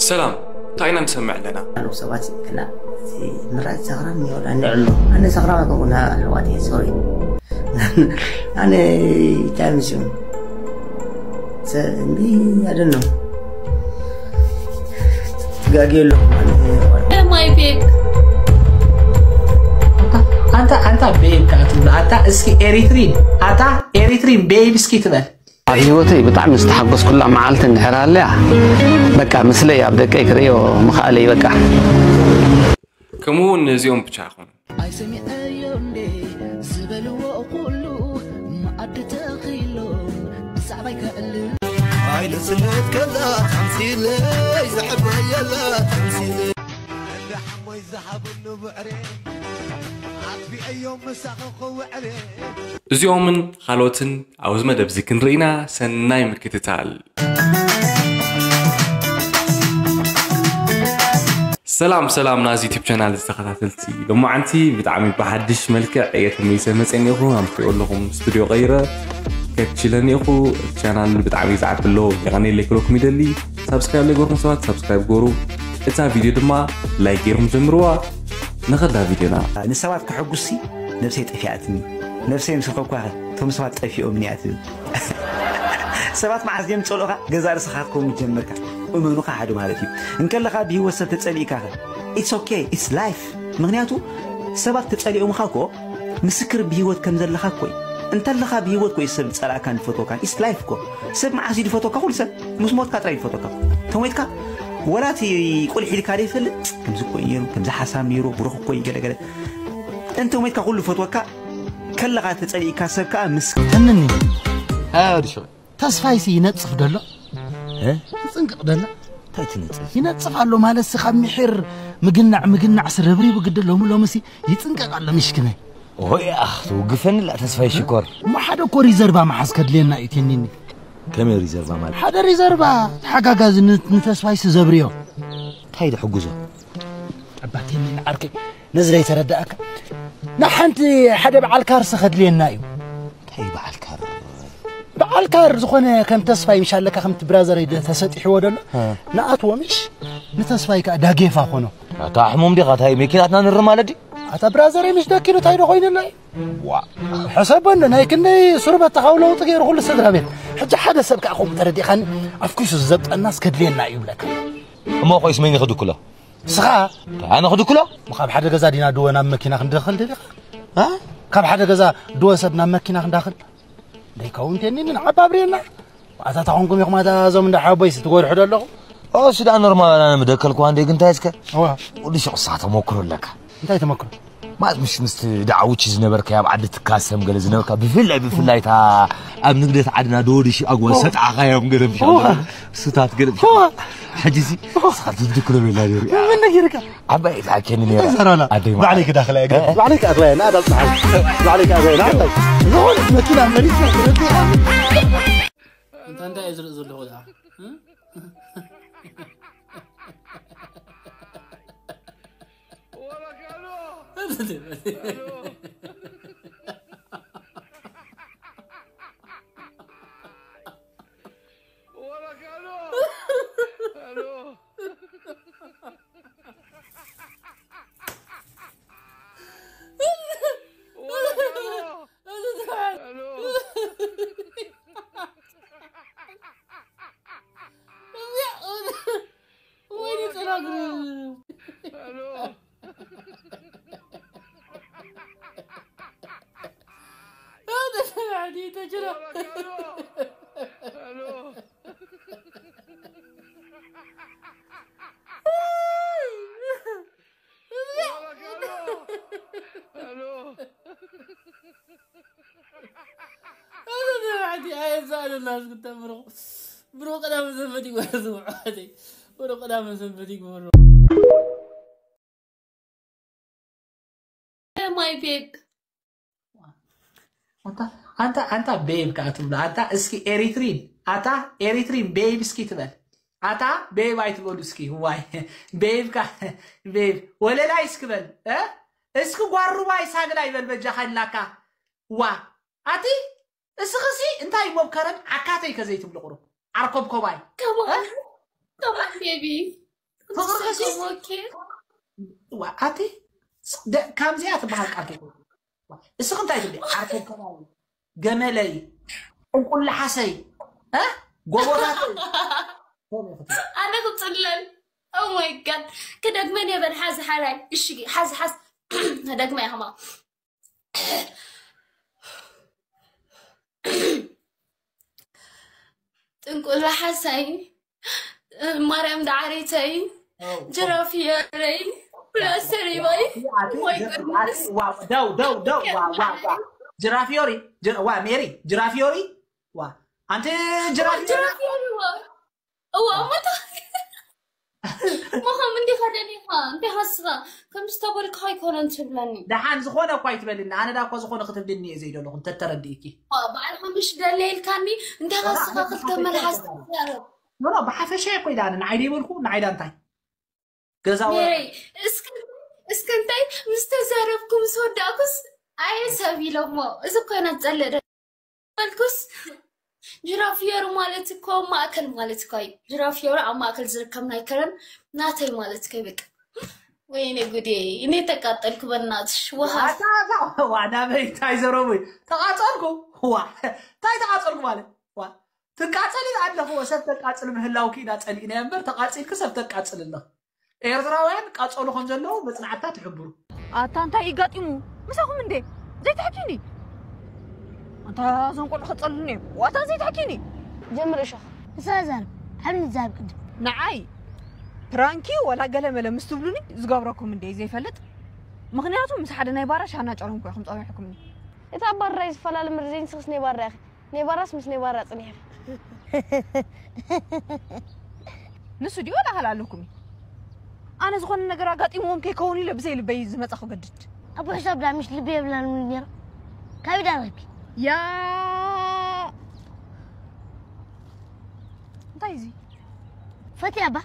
ሰላም፣ እንታይ ኢና ንሰምዕ ኣለና? ኣለዉ ሰባት፣ ግና እቲ ምራጭ ሰኽራም ይወዳ እንድዕሉ። ኣነ ሰኽራም ኣይኮንኩን ኣሕዋት፣ ሶሪ። ኣነ እንታይ ምስ እንዲ ኣደኖ ትጋግዮ ኣለኹ። My babe. ኣንታ ኣንታ ቤብ ከኣ ትብሎ ኣታ እስኪ ኤሪትሪን ኣታ ኤሪትሪን ቤብ እስኪ ትበል። ኣብ ህይወተይ ብጣዕሚ ዝተሓጎስኩላ መዓልቲ እንድሕር ሃልያ፣ በቃ ምስለይ ኣብ ደቀይ ክርእዮ ምኽኣለይ በቃ። ከምኡ እውን ነዚኦም ብቻ ኣይኮኑን። ኣይሰሚዐዮ እንዴ ዝበልዎ ኩሉ መኣዲ ተኺሎም ብዛዕባይ ከዕልል ኣይንስነት ከላ ተምሲለይ ዘዕበየላ ተምሲለይ እንዳ ሓሞይ ዝሃብሉ ብዕሬ ኣጥቢዐዮም ምሳኺ ክውዕሬ እዚኦምን ካልኦትን ኣብዚ መደብ እዚ ክንርኢ ኢና። ሰናይ ምክትታል። ሰላም ሰላም ናዚ ዩቲብ ቻናል ዝተኸታተልቲ፣ ሎማዓንቲ ብጣዕሚ ብሓድሽ መልክዕ እየ ተመሊሰ መፅእ እኒኹ። ከም ትሪኦ ኣለኹም ስቱዲዮ ቀይረ ከችለ እኒኹ። ቻናል ብጣዕሚ ይፅዓብ ኣሎ። የቐኔለይ ክብለኩም ይደሊ። ሳብስክራይብ ዘይገርኩም ሰባት ሳብስክራይብ ገሩ። እታ ቪድዮ ድማ ላይክ ገይርኩም ጀምርዋ። ንኸዳ ቪድዮና። ንሰባት ከሐጉሲ ነብሰይ ጠፊኣትኒ። ነብሰይ ምስ ረኸብኳኸ እቶም ሰባት ጠፊኦምኒ እያ ትብል። ሰባት መዓስ ድዮም ዝጸልኡኻ? ገዛእ ርእስኻ ክትከውን ጀመርካ። እመኑ ከሓዱ ማለት እዩ። እንከለኻ ብህይወት ሰብ ተጸሊእካኸ? It's okay, it's life። ምኽንያቱ ሰባት ተጸሊኦምኻ እኮ ምስክር ብህይወት ከም ዘለኻ እኮ እዩ። እንተለኻ ብህይወት እኮ እዩ ሰብ ዝጸላእካን ዝፈትወካን። It's life እኮ። ሰብ መዓስ እዩ ዝፈትወካ? ኩሉ ሰብ ምስ ሞትካ ጥራይ እዩ ዝፈትወካ። ተሞይትካ ወላ እቲ ቁልሕ ኢልካ ዘይፈልጥ ከምዚ እኮ እዩ ነይሩ፣ ከምዚ ሓሳብ ነይሩ፣ ብሩኽ እኮ እዩ ገለገለ። እንተ ሞይትካ ኩሉ ፈትወካ ከለኻ ተጸሊእካ ሰብ ከኣ ምስ እንኒ ኣያ ወዲ ሽቕ ተስፋይሲ ይነጽፍ ደሎ ይጽንቅቕ ደሎ እንታይ ትነጽፍ ይነጽፍ ኣሎ ማለትሲ ካብ ምሒር ምግናዕ ምግናዕሲ ረብሪቡ ግዲ ሎሚ ሎምሲ ይጽንቀቕ ኣሎ ምሽክነይ ኦይ ኣኽ ትውግፈኒ ላ ተስፋይ ሽኮር እሞ ሓደ እኮ ሪዘርቫ መሓዝ ከድልየና እዩ ቴኒኒ ከመይ ሪዘርቫ ማለት ሓደ ሪዘርቫ ተሓጋጋዚ ንተስፋይሲ ዘብርዮ እንታይ ድሕጉዞ ኣባቴኒ ንዓርከይ ነዚ ዘይተረዳእካ ንሓንቲ ሓደ በዓል ካርሲ ከድልየና እዩ እንታይ በዓል ካር በዓል ካር ዝኾነ ከም ተስፋይ ምሽ ኣለካ ከምቲ ብራዘረይ ተሰጢሕዎ ደሎ ንኣትዎ ምሽ ንተስፋይ ከዓ ዳጌፋ ኮኖ ኣታ ሕሙም ዲኻ ታይ መኪናትና ንርም ኣለዲ ኣታ ብራዘረይ ምሽ ደኪሉ ታይ ዶ ኮይኑሎ እዩ ሕሰቦ እንዶ ናይ ክንደይ ሱርበት ተኻው ለውጢ ገይሩ ኩሉ ስድራ ቤት ሕጂ ሓደ ሰብ ከዓ ከምኡ ተረዲኻኒ ኣፍኪሱ ዝዘብጠናስ ከድልየና እዩ ይብለካ እሞ ኮይስ መን ይኽድክሎ ንስኻ ኣነ ክድክሎ ካብ ሓደ ገዛ ዲና ድወ ናብ መኪና ክንደኽል ደሊኻ ካብ ሓደ ገዛ ድወ ሰብ ናብ መኪና ክንዳኽል ደይከውን ቴኒን ዓባብርየና ኣታ ታኾንኩም ኢኹም ኣታ እዞም እንዳ ሓቦይስ ትጎድሑ ደለኹ እሱ ዳ ኖርማል ኣነ ምደከልኩ ኣንዴ ግን እንታይ እስከ ወዲ ሸቕ ሳተ ሞክሩ ኣለካ እንታይ ተመክሮ ማለት ምሽ ምስቲ ደዓውቺ ዝነበርካ ኣብ ዓዲ ትካሰም ገለ ዝነበርካ ብፍላይ ብፍላይ እታ ኣብ ንግደት ዓድና ደወዲ ሽኣግዋ ሰጥዓኻዮም ገለ ምሽ ስታት ገለ ምሽ ሕጂሲ ስኻት ዝድክሎ ቤላ ነሩ ምን ነጊርካ ዓባይ እታ ኬኒ ነራ ኣደይ ባዕለይ ክዳኽላ እያ ባዕለይ ክኣትዋ እያ ንኣዳ ፅሓይ ባዕለይ ክኣትዋ እያ ንኣዳ ዝኾነት መኪና መሪፅና እንታ እንታይ እዩ ዝርኢ ዘለኹ ደኣ ብሮ ቀዳመ ሰንበት ይጓዝ ውዓተይ ብሮ ቀዳመ ሰንበት ይግበሮ my babe ኣንታ ኣንታ ቤብ ከኣ ትብሎ ኣንታ እስኪ ኤሪትሪን ኣታ ኤሪትሪን ቤብ እስኪ ትበል ኣታ ቤብ ኣይትበሉ እስኪ ዋይ ቤብ ካ ቤብ ወለላይ እስኪ በል እ እስኪ ጓሩባይ ሳግላ ይበል በጃኻ ይላካ ዋ ኣቲ እስኺሲ እንታይ ሞብከረን ዓካተይ ከዘይትብሉ ቁሩብ ዓርኮብኮባይ Come on, baby. ፍቕሪ ከሲስ Okay. ዋ፣ ኣቲ ደ- ከምዚኣ ትበሃል ቃል ከይኮነ እስኺ እንታይ ትብሊ? ዓርከይ ከባቢ፣ ገመለይ፣ እንቁላሓሰይ፣ እ? ጎቦታተይ። ከመይ ክትብል? ኣነ ክፅለል። Oh my God. ክደግመን የበል ሓዚ ሓራይ። እሺ ሓዚ ሓዝ ክደግመ እያ ከማ። ጥንቁላ ሓሳይ፣ ማርያም ዳዓረይተይ፣ ጅራፍ የረይ፣ ፕላስተር ይባይ። ኣቲ ወይ ጀ- ቅዱስ። ኣቲ ዋ፣ ደው ደው ደው ዋ ዋ ዋ። ጅራፍ ዮሪ ጅ- ዋ ሜሪ ጅራፍ ዮሪ ዋ ኣንቲ ጅራፍ ዮሪ ጅራፍ የረይ ዋ። እዋ እሞ ታ- እሞ ከም እንዲኻ ደሊኻ እንታይ ሃስኻ ከም ዝተበልካ ኣይኮነን ትብለኒ። ደሓን ዝኾነ እኳ ኣይትበልኒ። ኣነ ዳ እኳ ዝኾነ ክትብልኒ እየ ዘይደለኹ እንተተረዲእኪ። በዓል ሓሙሽ ደለ ኢልካኒ እንታይ ሃስኻ ክልተ መልሓስ። ኖ ኖ ብሓፈሻ እኮ ኢለ ኣነ ንዓይ ደይበልኩ ንዓይ ዳ እንታይ ገዛ ወረ ሜሪ እስከ እስከ እንታይ ምስ ተዛረብኩ ምስ ወዳእኩስ ኣየ ሰብ ኢሎሞ እዚ ኮይና ትጸልእ ዶ በልኩስ። ጅራፍ የሩ ማለት እኮ ማእከል ማለት እኮ እዩ። ጅራፍ የሩ ኣብ ማእከል ዝርከብ ናይ ከረን ናተይ ማለት እኮ እዩ። በቃ ወይኔ ጉዴ እኔ ተቃጠልኩ በናትሽ ውሃ ዋና በይ እንታይ ዘረቡ ተቃጸልኩ ዋ እንታይ ተቃጸልኩ ማለት ዋ ትቃጸሊ ኣለኹ ሰብ ተቃጽል ምህላውኪ ኢና ጸሊእና እምበር ተቃጺልኪ ሰብ ተቃጽል ኣለኹ ኤርትራውያን ቃጸሉ ከም ዘለዉ መጽናዕትታት ይሕብሩ ኣታ እንታይ ይጋጢሙ ምሳኹም እንዴ ዘይትሕኪኒ ኣንታ እዞም ቆልዑ ከጸሉኒ እዮም ዋታ ዘይትሕኪኒ ጀምር እሾኽ ንስኻ ዛረብ ዓብኒ ዛረብ ቅድም ንዓይ ፕራንኪ ወላ ገለ መለ ምስ ትብሉኒ ዝገብረኩም እንዴ ዘይፈልጥ ምኽንያቱ ምስ ሓደ ናይ ባራ ሻና ጨረምኩ ኢኹም ጸዊሕኩምኒ እታ ባራ እዩ ዝፈላለ ምርዘይ ንስኽስ ናይ ባራ ኢኺ ናይ ባራስ ምስ ናይ ባራ ጽኒሕኺ ንሱ ድዩ ወላ ካልእ ኣለኩም እዩ ኣነ ዝኾነ ነገር ኣጋጢምዎም ከይከውን ኢለ ብዘይ ልበይ ዝመጻ ክገድድ ኣቦ ሕሳብ ዳምሽ ልቢ የብላን ነይሩ ካበይ ዳረኪ ያ እንታይ እዚ ፈትያ ባ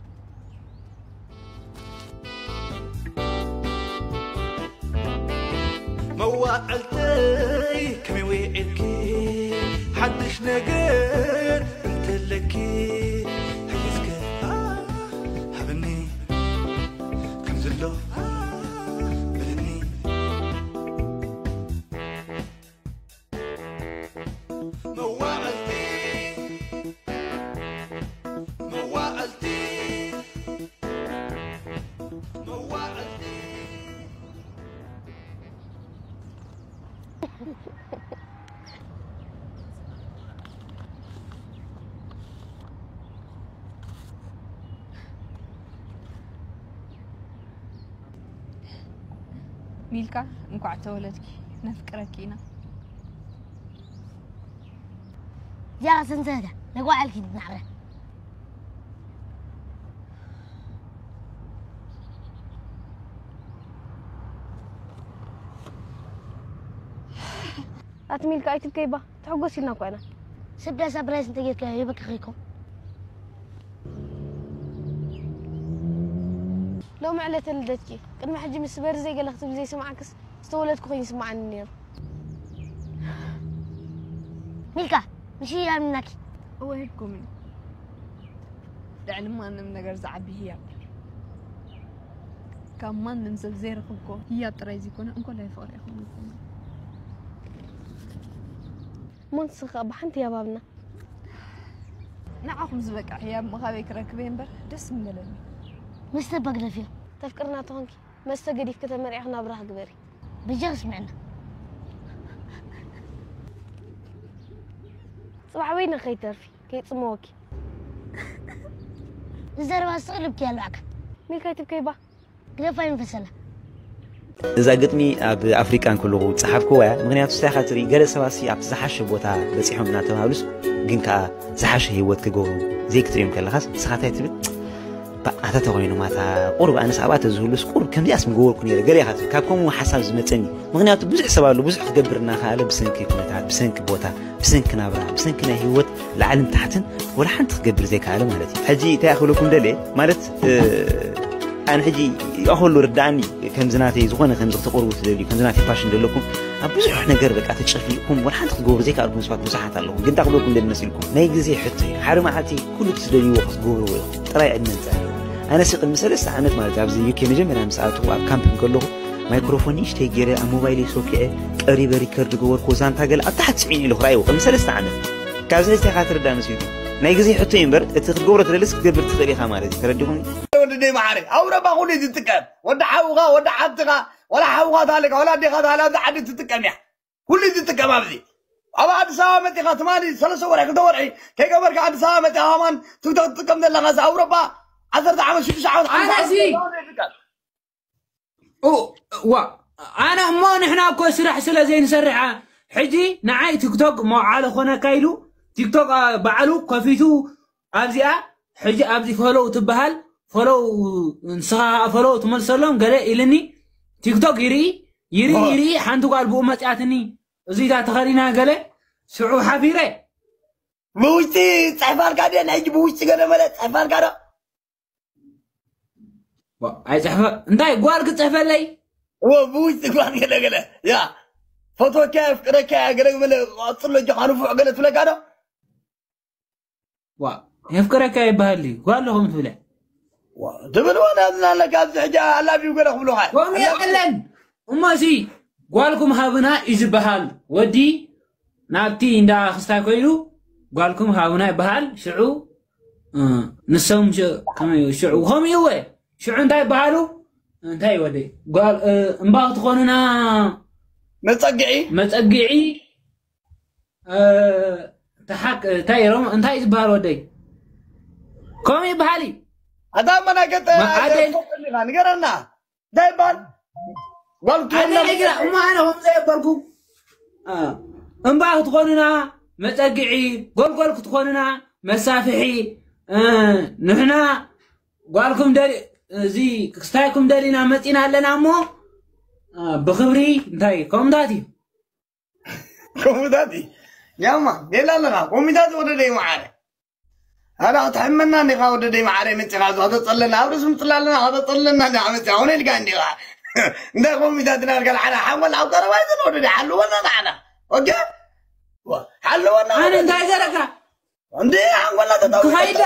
መዋዕልተይ ከመይ ውዒልኪ ሓድሽ ነገር እንተለኪ ሕዝከ ሃብኒ ከም ዘሎ በለኒ መዋዕልቲ መዋዕልቲ መዋዕልቲ ሚልካ እንኳዕ ተወለድኪ ነፍቅረኪ ኢና እዚኣ ሰንሰለታ ነጓዓልኪ ናዕረ ኣቲ ሚልካ ኣይትብከይባ ትሕጎስ ኢልና እኳ ኢና ስዳ ሳፕራይዝ እንተጌርካ ይበካ ኸይኮ ሎሚ ዕለተ ልደትኪ ቅድሚ ሕጂ ምስ በሪ ዘይገለ ክትብል ዘይስምዓክስ ዝተወለድኩ ኮይኑ ይስምዓኒ ነይሩ ሚልካ ንሽያምናኪ እወ ሂብኩም እዩ ልዕሊ ማንም ነገር ዝዓቢ ህያብ ካብ ማንም ሰብ ዘይረኽብኮ ህያብ ጥራይ ዘይኮነ እንኮላይ ፍቕሪ ኢኹም ኢልኩም እሞ ንስኻ ብሓንቲ ህያብ ኣብና ንዓኹም ዝበቅዕ ህያብ ምኻበይ ክረክበይ እምበር ደስ ምበለኒ መስተ በግደፍዮ ተፍቅርና ተኾንኪ መስተ ገዲፍኪ ተመርዒኺ ናብራኺ ግበሪ በጃኺ ስምዕና ፅባሕ በይንኺ ከይትተርፊ ከይፅመወኪ ንዘረባ ስቕ ልብኪ ያለዋዕካ ሚልካይ ትብከይባ ግደፋ ይንፈሰላ እዛ ግጥሚ ኣብ ኣፍሪቃ እንከለኹ ዝጸሓፍክዋ እያ። ምኽንያቱ ስታይኻ ትርኢ፣ ገለ ሰባት ሲ ኣብቲ ዝሓሸ ቦታ በጺሖም እናተባህሉስ ግን ከኣ ዝሓሸ ህይወት ክገብሩ ዘይክትርእዮም ከለኻስ ንስኻ እንታይ ትብል? ባእ ኣታ ተኾይኑ ማታ ቁሩብ ኣነስ ኣብኣ ተዝህሉስ ቁሩብ ከምዚኣስ ምገበርኩ ነይረ ገለ ኢኻ ትብል። ካብ ከምኡ ሓሳብ ዝመጸኒ። ምኽንያቱ ብዙሕ ሰብ ኣሎ ብዙሕ ክገብር እናኸኣለ ብሰንኪ ኩነታት፣ ብሰንኪ ቦታ፣ ብሰንኪ ናብራ፣ ብሰንኪ ናይ ህይወት ላዕልን ታሕትን ወላ ሓንቲ ክገብር ዘይከኣለ ማለት እዩ። ሕጂ እንታይ ክብለኩም ደልየ ማለት ኣነ ሕጂ ኣኸሉ ርዳእኒ። ከምዚ ናተይ ዝኾነ ከምዚ ክትቕርቡ ትደልዩ፣ ከምዚ ናተይ ፋሽን ዘለኩም ኣብ ብዙሕ ነገር በቃ ተጨፍሊቕኩም ወላ ሓንቲ ክትገብሩ ዘይከኣልኩም ሰባት ብዙሓት ኣለኹም። ግን እንታይ ክብለኩም ደሊ መሲልኩም፣ ናይ ግዜ ሕቶ እዩ። ሓደ መዓልቲ ኩሉ ትደልይዎ ክትገብርዎ ኢኹም። ጥራይ ዕድመ ንጸንሕ። ኣነ ሲ ቅድሚ ሰለስተ ዓመት ማለት ኣብዚ ዩኬ መጀመርያ ምስ ኣተኹ ኣብ ካምፕ እንከለኹ ማይክሮፎን ንእሽተይ ገይረ ኣብ ሞባይለይ ሶኪዐ ቀሪበ ሪከርድ ገበርኩ። ዛንታ ገለ ኣብ ታሕቲ ጽዒኑ ኢሉ ክረኣይዎ ቅድሚ ሰለስተ ዓመት። ካብዚ ሕጂ ኢኻ ትርዳእ መሲልኩም። ናይ ግዜ ሕቶ እዩ እምበር እቲ ክትገብሮ ትደልስ ክትገብር ትኽእል ኢኻ ማለት እዩ። ተረዲኹም? ወዲ ደይ መዓረይ፣ ኣውሮፓ ኩሉ እዩ ዝጥቀም። ወዲ ሓውኻ፣ ወዲ ሓብትኻ፣ ወላ ሓውኻ ታልካ፣ ወላ ኣዴኻ ታልካ ኣብዚ ዓዲ ትጥቀም እያ። ኩሉ እዩ ዝጥቀም ኣብዚ። ኣብ ኣዲስ ኣበባ መፂኻ ትማሊ ሰለስተ ወርሒ፣ ክልተ ወርሒ ከይገበርካ ኣዲስ ኣበባ መፂኻ ከማን ቲክቶክ ትጥቀም ዘለኻ፣ እዚ ኣውሮፓ ዓሰርተ ዓመት፣ ሽዱሽተ ዓመት፣ ኣነ ሓምሳ ዓመት እዚ ይጥቀም። ኡ፣ ዋ፣ ኣነ እሞ ንሕና እኮ ስራሕ ስለ ዘይንሰርሕ፣ ሕጂ ንዓይ ቲክቶክ መውዓሊ ኮነካ ኢሉ ቲክቶክ፣ አ፣ ባዕሉ ከፊቱ ኣብዚኣ፣ ሕጂ ኣብዚ ፎሎው ትበሃል፣ ፎሎው፣ ንስኻ ፎሎው ትመልሰሎም ገለ ኢልኒ። ቲክቶክ ይርኢ፣ ይርኢ፣ ኦ። ይርኢ፣ ሓንቲ ጓል ብኡ መጽኣትኒ፣ እዚታ ተኸዲና ገለ፣ ሽዑ ሓፊረ። ብውሽጢ ጽሕፋልካ ድየ? ናይ ሕጂ ብውሽጢ ገለ መለ ጽሕፋልካ ዶ? ዋ፣ ኣይጽሕፈ-፣ እንታይ ጓል ክጽሕፈለይ? ዎ፣ ብውሽጢ ጓል ገለ ገለ። ያ፣ ፈትወካ፣ የፍቅረካ፣ ገለ መለ፣ ቀጽሎ፣ ጆኻ ንፉዕ ገለ ትብለካ ዶ? ዋ፣ የፍቅረካ ይበሃል ድዩ? ጓል ዶ ከምኡ ትብለ? ዋ፣ ትብል ወላ ዝናለካ ኣብዚ ሕጂ I love you ገለ ክብሉኻ። ከምኡ የለን። እሞ እዚ ጓልኩም ሃብና እዩ ዝበሃል። ወዲ ናብቲ እንዳ ክስታይ ኮይኑ ጓልኩም ሃብና ይበሃል። ሽዑ፣ እ፣ ንሶም ሽ-፣ ከመይ እዩ? ሽዑ ከምኡ እዩ ወ? ሽዑ እንታይ ይበሃሉ? እንታይ እዩ ወደይ? ጓል፣ እ፣ እምባ ክትኾኑና መጸግዒ? መጸግዒ፣ እ፣ ተሓክ-፣ እንታይ እዮም? እንታይ እዩ ዝበሃል ወደይ? ከምኡ ይበሃል እዩ። ኣታ መናገጠ ማዕደል። ንገረና። እንታይ ይበሃል? ጓል ኣነ ትወና ኢግራ፣ እሞ ኣነ ከምኡ ዘየበልኩ። እ፣ እምባ ክትኾኑና መጸግዒ፣ ጎልጎል ክትኾኑና መሳፍሒ፣ እ፣ ንሕና ጓልኩም ደሊ-፣ እዚ ክስታይኩም ደሊና መጺና ኣለና እሞ፣ እ፣ ብኽብሪ እንታይ ከምኡታት እዩ። ከምኡታት እዩ። ያማ፣ ሜላ ኣለኻ። ከምኡታት ወደደይ መዓረ። ኣላ ክትሕመና እንዲኻ ወደደይ መዓረ መጺኻ እዚ ከተጸለና፣ ኣብ ርእሲ ምጽላ ኣለና፣ ከተጸለና እንዲኻ መጺኻ። ኮነ ኢልካ እንዲኻ። እንታይ ከምኡታት እናበልካ ንዓና ሓንጎል ኣብ ቀረባ ይዘን ወደደይ፣ ሓልወና ንዓና። ኦኬ? ዋ፣ ሓልወና ኣነ ወደደይ። እንታይ ገረካ? እንዴ፣ ሓንጎልና ተታዊ ክኸይድ ዶ?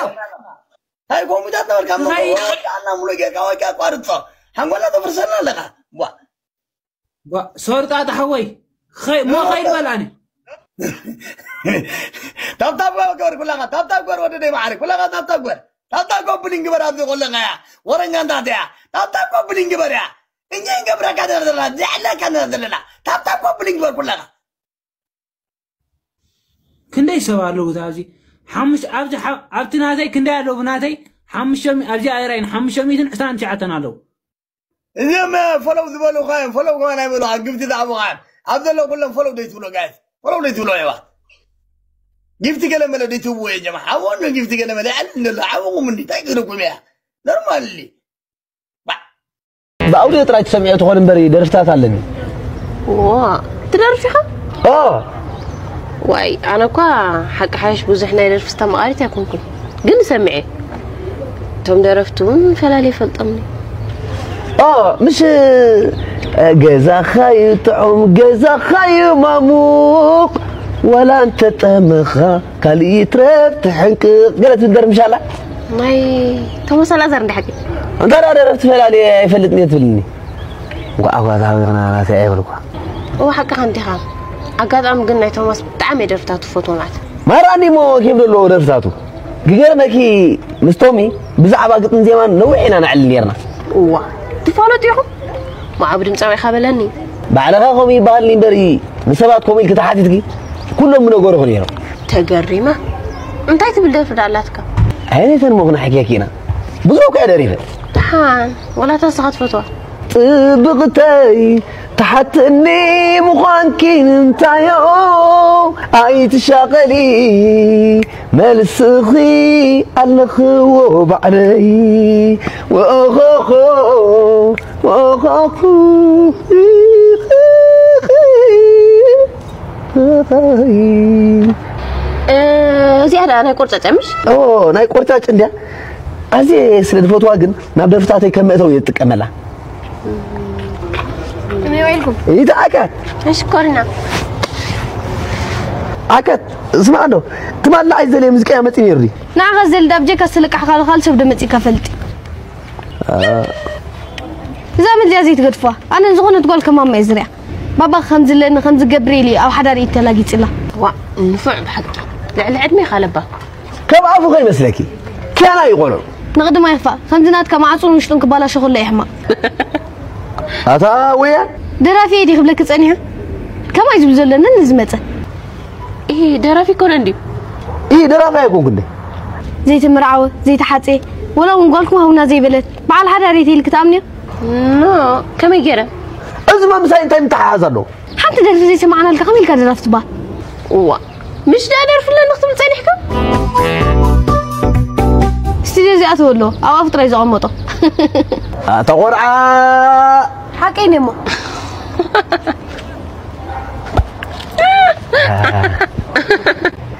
እንታይ ከምኡታት ነበርካ? ክኸይድ። ወደ ኣና ሙሉ ጌርካ ወይ ኣቋርጾ። ሓንጎልና ተፍርሰና ኣለኻ። ዋ። ጓ-፣ ሶሪ ጣጣ ሓወይ፣ ኸይ-፣ ሞ ኸይድ በል ኣነ። ታብታብ ግበር ኩላኻ፣ ታብታብ ግበር ወደደይ መዓረይ፣ ኩላኻ ታብታብ ግበር። ታብታብ ኮፕሊንግ ግበር ኣብዚ ኮለኻያ። ወረኛ እንታትያ። ታብታብ ኮፕሊንግ ግበር እያ። እኛ እንገብረካ ዘለና፣ ዘዕለካ ዘለና። ታብታብ ኮፕሊንግ ግበር ኩላኻ። ክንደይ ሰብ ኣለዉ እታ ኣብዚ? ሓሙሽ-፣ ኣብዚ ሓ-፣ ኣብቲ ናተይ ክንደይ ኣለዉ? ናተይ ሓሙሽተ ሚእቲ፣ ኣብዚ ኣይራይን ሓሙሽተ ሚእትን ዕስራን ትሽዓተን ኣለዉ። እዚኦም፣ እ፣ ፎሎው ዝበሉኻ እዮም፣ ፎሎው ከማን ኣይበሉኻ፣ ግፍቲ ዝሃቡኻ እዮም። ኣብ ዘለዉ ኩሎም ፎሎው ደይትብሎ ጋይስ፣ ፎሎው ደይትብሎ የባ። ጊፍቲ ገለ መለ ደይትህብዎ እየ ጀማ። ሓወኑ ጊፍቲ ገለ መለ ይዕልል ዘሎ። ሓወኹም እንዲ እንታይ ክብለኩም እያ? ኖርማል እንዲ። ባ-፣ ብኣውዲዮ ጥራይ ትሰምዕዮ ትኾን እምበሪ ደርፍታት ኣለኒ። ዋ፣ ትደርፍ ኢኻ? ኦ። ዋይ፣ ኣነ እኳ ሓቂ ሓሽ ብዙሕ ናይ ደርፊ ኣስተማቓሪት ኣይኮንኩን። ግን ሰምዔ። እቶም ደረፍቲ እውን ፈላልየ ይፈልጦም። ኦ፣ ምሽ፣ ገዛኻ እዩ ጥዑም፣ ገዛኻ እዩ ማሙቕ፣ ዋላ እንተጠመኻ፣ ካልእ ይትረፍ ትሕንቅቕ፣ ገለ ትብል ደርፊ ምሽ ኣላ? ናይ ቶማስ ኣልኣዛር እንዳ ሓቂ። እንታይ ደኣ ደረፍቲ ፈላልየ ኣይፈልጥን እየ ትብልኒ? እንኳዕ ኣጓዛዊ ኾና ናተይ ኣይበልኳ። እወ፣ ሓቅኻ እንዲኻ። ኣጋጣሚ ግን ናይ ቶማስ ብጣዕሚ እየ ደርፍታቱ ዝፈትዎ ማለት። ማራኒ እሞ ኬፍ ዘለዎ ደርፍታቱ። ክገርመኪ፣ ምስ ቶሚ ብዛዕባ ግጥም ዜማን ነዊሕ ኢና ነዕልል ኔርና። እዋ፣ ትፋለጡ ኢኹም? ማዕቡ ድምፃዊ ኢኻ በለኒ። ባዕልኻ ከምኡ ይበሃልኒ እምበሪ፣ ንሰባት ከምኡ ኢልኪ ተሓቲትኪ፣ ኩሎም ምነገሩኺ ኔሮም። ተገሪመ። እንታይ ትብል ደርፊ ደኣ ኣላትካ? ኣየነይተን እሞ ክነሕክየኪ ኢና። ብዙሕ እኮ እየ ደሪፈ። ደሓን፣ ወላ እታ ንስኻ ትፈትዋ። ጽብቕተይ፣ ትሓትኒ ምዃንኪ ንምንታዮ ኣይትሻቐሊ፣ መልስኺ ኣለኽዎ ባዕለይ። ወኦኾኾ፣ ወኦኾኾ። እ፣ እዚኣ ደኣ ናይ ቆርጫጭ ምሽ? ኦ፣ ናይ ቆርጫጭ እንድያ። ኣዝየ ስለ ዝፈትዋ ግን ናብ ደርፍታተይ ከም መእተዊ እየ ዝጥቀመላ። ከመይ ውዒልኩም? ይትኣከት ሽኮርና። ኣከት ስማዕ ዶ ትማሊ ንዓይ ዝደለየ ሙዚቃ መፂ ነይሩ ድዩ? ንዓኻ ዝደሊ ዳብ ጀካ ዝተለቃሕካ ካልእ ሰብ ዶ መፂእካ ፈልጢ? እዛ ምልያ ዘይትገድፍዋ። ኣነ ዝኾነት ጓል ከማማ እየ ዝሪኣ። ባባ ከም ዝለኒ ከም ዝገብር ኢሉ እዩ ኣብ ሓዳር ኢድ ተላጊጽላ። ዋ ንፉዕ ብሓቂ ልዕሊ ዕድሜ ካለባ ከም ኣፉ ከይመስለኪ ኪያና እዩ ቆልዑ። ንቕድማ ይኽፋእ ከምዚ ናትካ ማዕጹን ውሽጡን ክባላሾ ከሎ እዩ ሕማቕ። ኣታ ወያ ደራፊ እየ ድየ ክብለኪ ጸኒሐ? ከማይ ዝብል ዘሎ ነኒ ዝመጸ ይሄ ደራፊ እኮ ነው እንዲሁ ይህ ደራፊ ኣይኮንኩ እንደ ዘይተመርዓወ ዘይተሓጸየ ወላ እውን ጓልኩም ሃቡና ዘይበለት በዓል ሓዳር እየ ኢልኪ ትኣምንዮ? ኖ ከመይ ገይረ እዚ መምሳይ እንታይ ምተሓሓዝ ኣለዎ? ሓንቲ ደርፊ ዘይሰማዕናልካ ከመይ ኢልካ ደራፊ ትበሃል? እዋ ምሽ ደኣ ደርፊ ኣለኒ ክትብል ጸኒሕካ? ስቱድዮ እዚኣ ተወሎ ኣብ ኣፉ ጥራይ ዘቐመጦ ኣታ ቆልዓ ሓቀይ ነሞ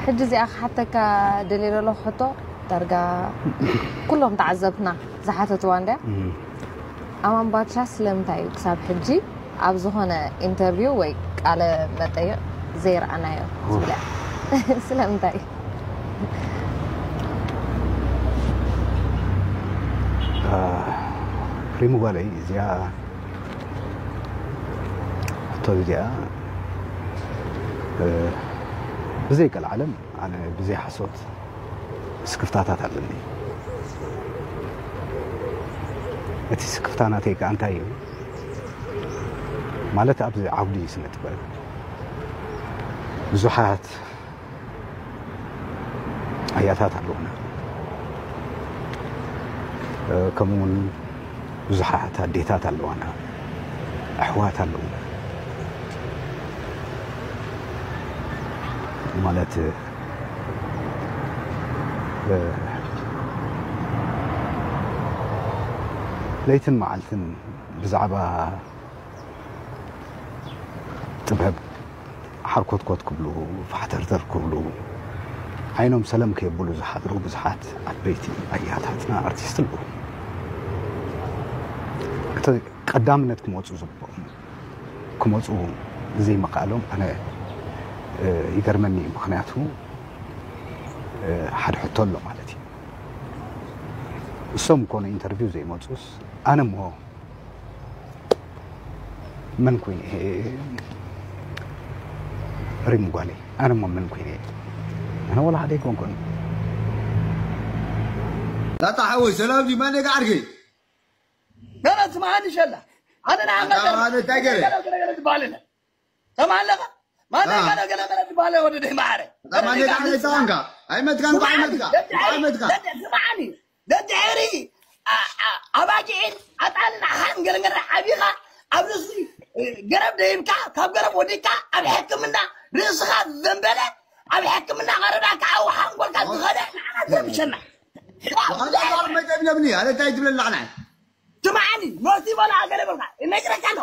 ሕጂ እዚኣ ክሓተካ ደልየ ዘለኹ ሕቶ ዳርጋ ኩሎም ተዓዘብትና ዝሓተትዋ እንድያ። ኣማን ባድሻ ስለምንታይ እዩ ክሳብ ሕጂ ኣብ ዝኾነ ኢንተርቪው ወይ ቃለ መጠይቕ ዘይረኣናዮ ዝብለ ስለምንታይ እዩ? ሪሙ ጓለይ እዚኣ ሕቶ እዚኣ ብዘይ ቀልዓለም ኣነ ብዘይ ሓሶት ስክፍታታት ኣለኒ። እቲ ስክፍታ ናተይ ከኣ እንታይ እዩ ማለት ኣብዚ ዓውዲ ስነ ጥበብ ብዙሓት ኣያታት ኣለዉና፣ ከምኡ እውን ብዙሓት ኣዴታት ኣለዋና፣ ኣሕዋት ኣለዉና ማለት ለይትን መዓልትን ብዛዕባ ጥበብ ሓርኮትኮት ክብሉ ፋሕተርተር ክብሉ ዓይኖም ሰለም ከየብሉ ዝሓድሩ ብዙሓት ዓበይቲ ኣያታትና ኣርቲስት ኣለዉ። እቲ ቀዳምነት ክመፁ ዝግብኦም ክመፁ ዘይምኽኣሎም ኣነ ይገርመኒ እዩ። ምኽንያቱ ሓደ ሕቶ ኣሎ ማለት እዩ። እሶም እኮ ንኢንተርቪው ዘይመፁስ ኣነ እሞ መን ኮይነ እየ ሪም ጓለይ ኣነ እሞ መን ኮይነ እየ ኣነ ወላ ሓደ ኣይኮንኩን። ጣጣ ሓወይ ሰላም ድዩ ማነጋ ዓርከይ? ገለ ትማሃኒ ሸላ ኣነ ንዓኻ ኣነ እንታይ ገለ? ገለ ገለ ትበሃል የለን። ሰማዕ ኣለኻ? ማነጋ ገለ ገለ ዝበሃል ወዲ ደይ ማዕረ። ማነጋ እንታይ ተኾንካ? ኣይመትካን እኮ ኣይመትካ እኮ ኣይመትካ። ስማዕኒ ደድሕሪ ኣባጊዕን ኣጣልን ኣሓን ገለገለ ዓቢኻ ኣብ ርእሲ ገረብ ደይብካ ካብ ገረብ ወዲካ ኣብ ሕክምና ርእስኻ ዘንበለ ኣብ ሕክምና ቀረዳ ከዓ ሓንጎልካ ዝኸደ ንዓና ዘምሸና መጠብለብኒ ኣነ እንታይ ትብለላ ንዓይ ስማዕኒ ኖሲ በላ ገለ በልካ ይነግረካ ኣሎ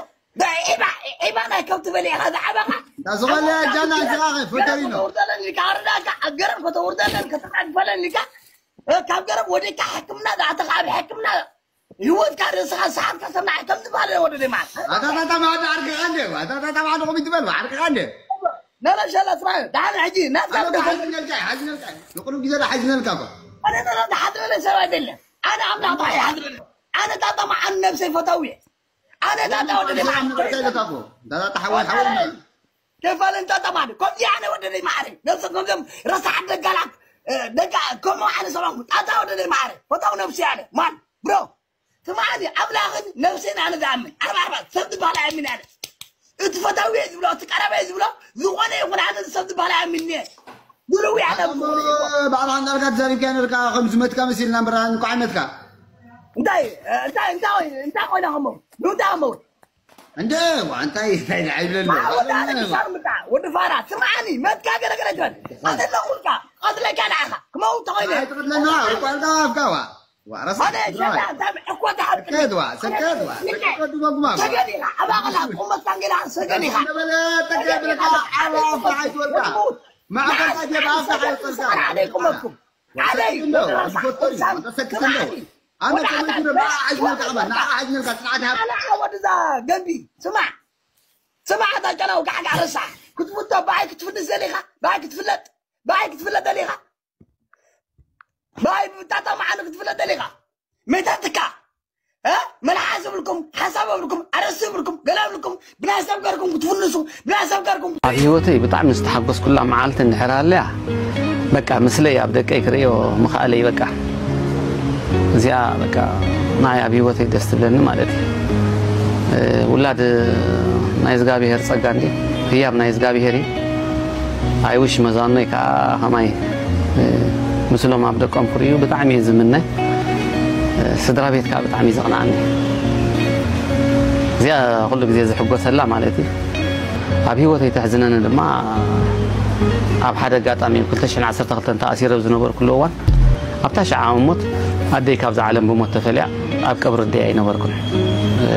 ዒባ ዒባ ናይ ከብቲ በሊዕኻ ዝዓበኻ እንዳዝቐለያ ጃና ዝራኸ ፈተሪኖ ከተውርደለን ኢልካ ኣረዳእካ ኣብ ገረብ ከተውርደለን ከተጣድፈለን ኢልካ ካብ ገረብ ወዲካ ሕክምና ዝኣተኻ ኣብ ሕክምና ህይወትካ ርእስኻ ሰሓብካ ሰናዕ ከም ዝበሃል ወደ ደማን ኣታታታ ማዕዶ ዓርቅኻ እንደ ኣታታታ ማዕዶ ከመይ ትበል ዓርቅኻ እንደ ነረሸላ ስማ ዳሓን ሕጂ ናትካ ኣነ ሓዝነልካ ሓዝነልካ ንቁሩብ ግዜ ዳ ሓዝነልካ እኮ ኣነ ነረ ዝሓዝነለ ሰብ ኣይደለን ኣነ ኣምላኽ ጥራሕ ይሓዝነለ ኣነ ጣጣ መዓን ነብሰይ ፈታዊ እየ ኣነ ጣጣ ወደ ደማን ተሓወይ ሓወይ ከፋልን ጣጣ ማለት ከምዚ ኣነ ወደ ደይ ማዕረ ነብሰ ከምዞም ረሳሓት ደጋላት ደጋ ከምኡ ኣነ ሰማኹ ጣጣ ወደ ደይ ማዕረ ፈታዊ ነብሲ ኣነ ማን ብሮ ስማዕኒ ኣምላኽን ነብሴን ኣነ ዝኣምን ዓርባ ዓርባ ሰብ ዝበሃል ኣይኣምን ኣነ እቲ ፈታዊ ዝብሎ እቲ ቀረበ ዝብሎ ዝኾነ ይኹን ኣነ ሰብ ዝበሃል ኣይኣምን እየ ብልዊ ኣነ ባዕላ እንዳልካ ተዛሪብካ ነርካ ከም ዝመትካ መሲልና እምበር እንኳዕ መትካ እንታይ እንታይ እንታይ እንታይ ኮይና ከሞ እንታይ ከሞ እንደ እንታይ እንታይ ኣይብለኒ ወዲ ፋራ ስምዓኒ መትካ ገለገለ ትበል ኣዘለኹልካ ቀትለካ ንዓኻ ክመውት ተኾይነ ኣይትቐትለና ርቋልካ ኣፍካዋ ዋረሳ ሰከድዋ ሰከድዋ ሰከድዋ ድመግማ ተገዲኻ ኣባቕላ ቁመትካን ገላ ሰገዲኻ ተገድልካ ዓላ ኣፍካ ኣይትወልካ ማዕበልካ ጀባ ኣፍካ ኣይወልካ ዓለይኩም ኣኩም ዓለይ ሰክት እንደው ዝፈጠሩ ሰክት እንደው ኣነ ከመይ ትብሎ? ንዓ ሓዝነልካ፣ ከማ ንዓ ሓዝነልካ፣ ስርዓት ሃብ። ኣነ ወድዛ ገንቢ፣ ስማዕ፣ ስማዕ፣ ኣታ ጨናዊ ጋዕጋዕ ረሳሕ። ክትፍቶ ብኣይ ክትፍንስ ደሊኻ? ብኣይ ክትፍለጥ? ብኣይ ክትፍለጥ ደሊኻ? ብኣይ ብጣጣ መዓኑ ክትፍለጥ ደሊኻ? መይታትካ? እ? መልሓስ ይብልኩም፣ ሓሳብ ይብልኩም፣ ኣረስቲ ይብልኩም፣ ገለ ይብልኩም፣ ብናይ ሰብ ገርኩም ክትፍንሱ፣ ብናይ ሰብ ገርኩም ኣብ ህይወተይ ብጣዕሚ ዝተሓጎስኩላ መዓልቲ እንድሕር ሃልያ፣ በቃ ምስለይ ኣብ ደቀይ ክርእዮ ምኽኣለይ፣ በቃ እዚኣ በቃ ናይ ኣብ ህይወተይ ደስ ትብለኒ ማለት እዩ። እ፣ ውላድ ናይ እግዚኣብሄር ጸጋ እንዲ፣ ህያብ ናይ እግዚኣብሄር እዩ። ኣይውሽ መዛኖይ ከዓ ከማይ፣ እ፣ ምስሎም ኣብ ደቆም ክርእዩ ብጣዕሚ እየ ዝምነ። እ፣ ስድራ ቤት ከዓ ብጣዕሚ እዩ ዘቕንዓኒ። እዚኣ ኩሉ ግዜ ዝሕጎሰላ ማለት እዩ። ኣብ ህይወተይ ተሕዝነኒ ድማ ኣብ ሓደ ኣጋጣሚ ክልተ ሽሕን ዓሰርተ ክልተን ተኣሲረ ኣብ ዝነበርኩሉ እዋን ኣብታ ሸዓ እሞት ኣደይ ካብዛ ዓለም ብሞት ተፈልያ ኣብ ቀብሪ ኣደይ ኣይነበርኩን። እ፣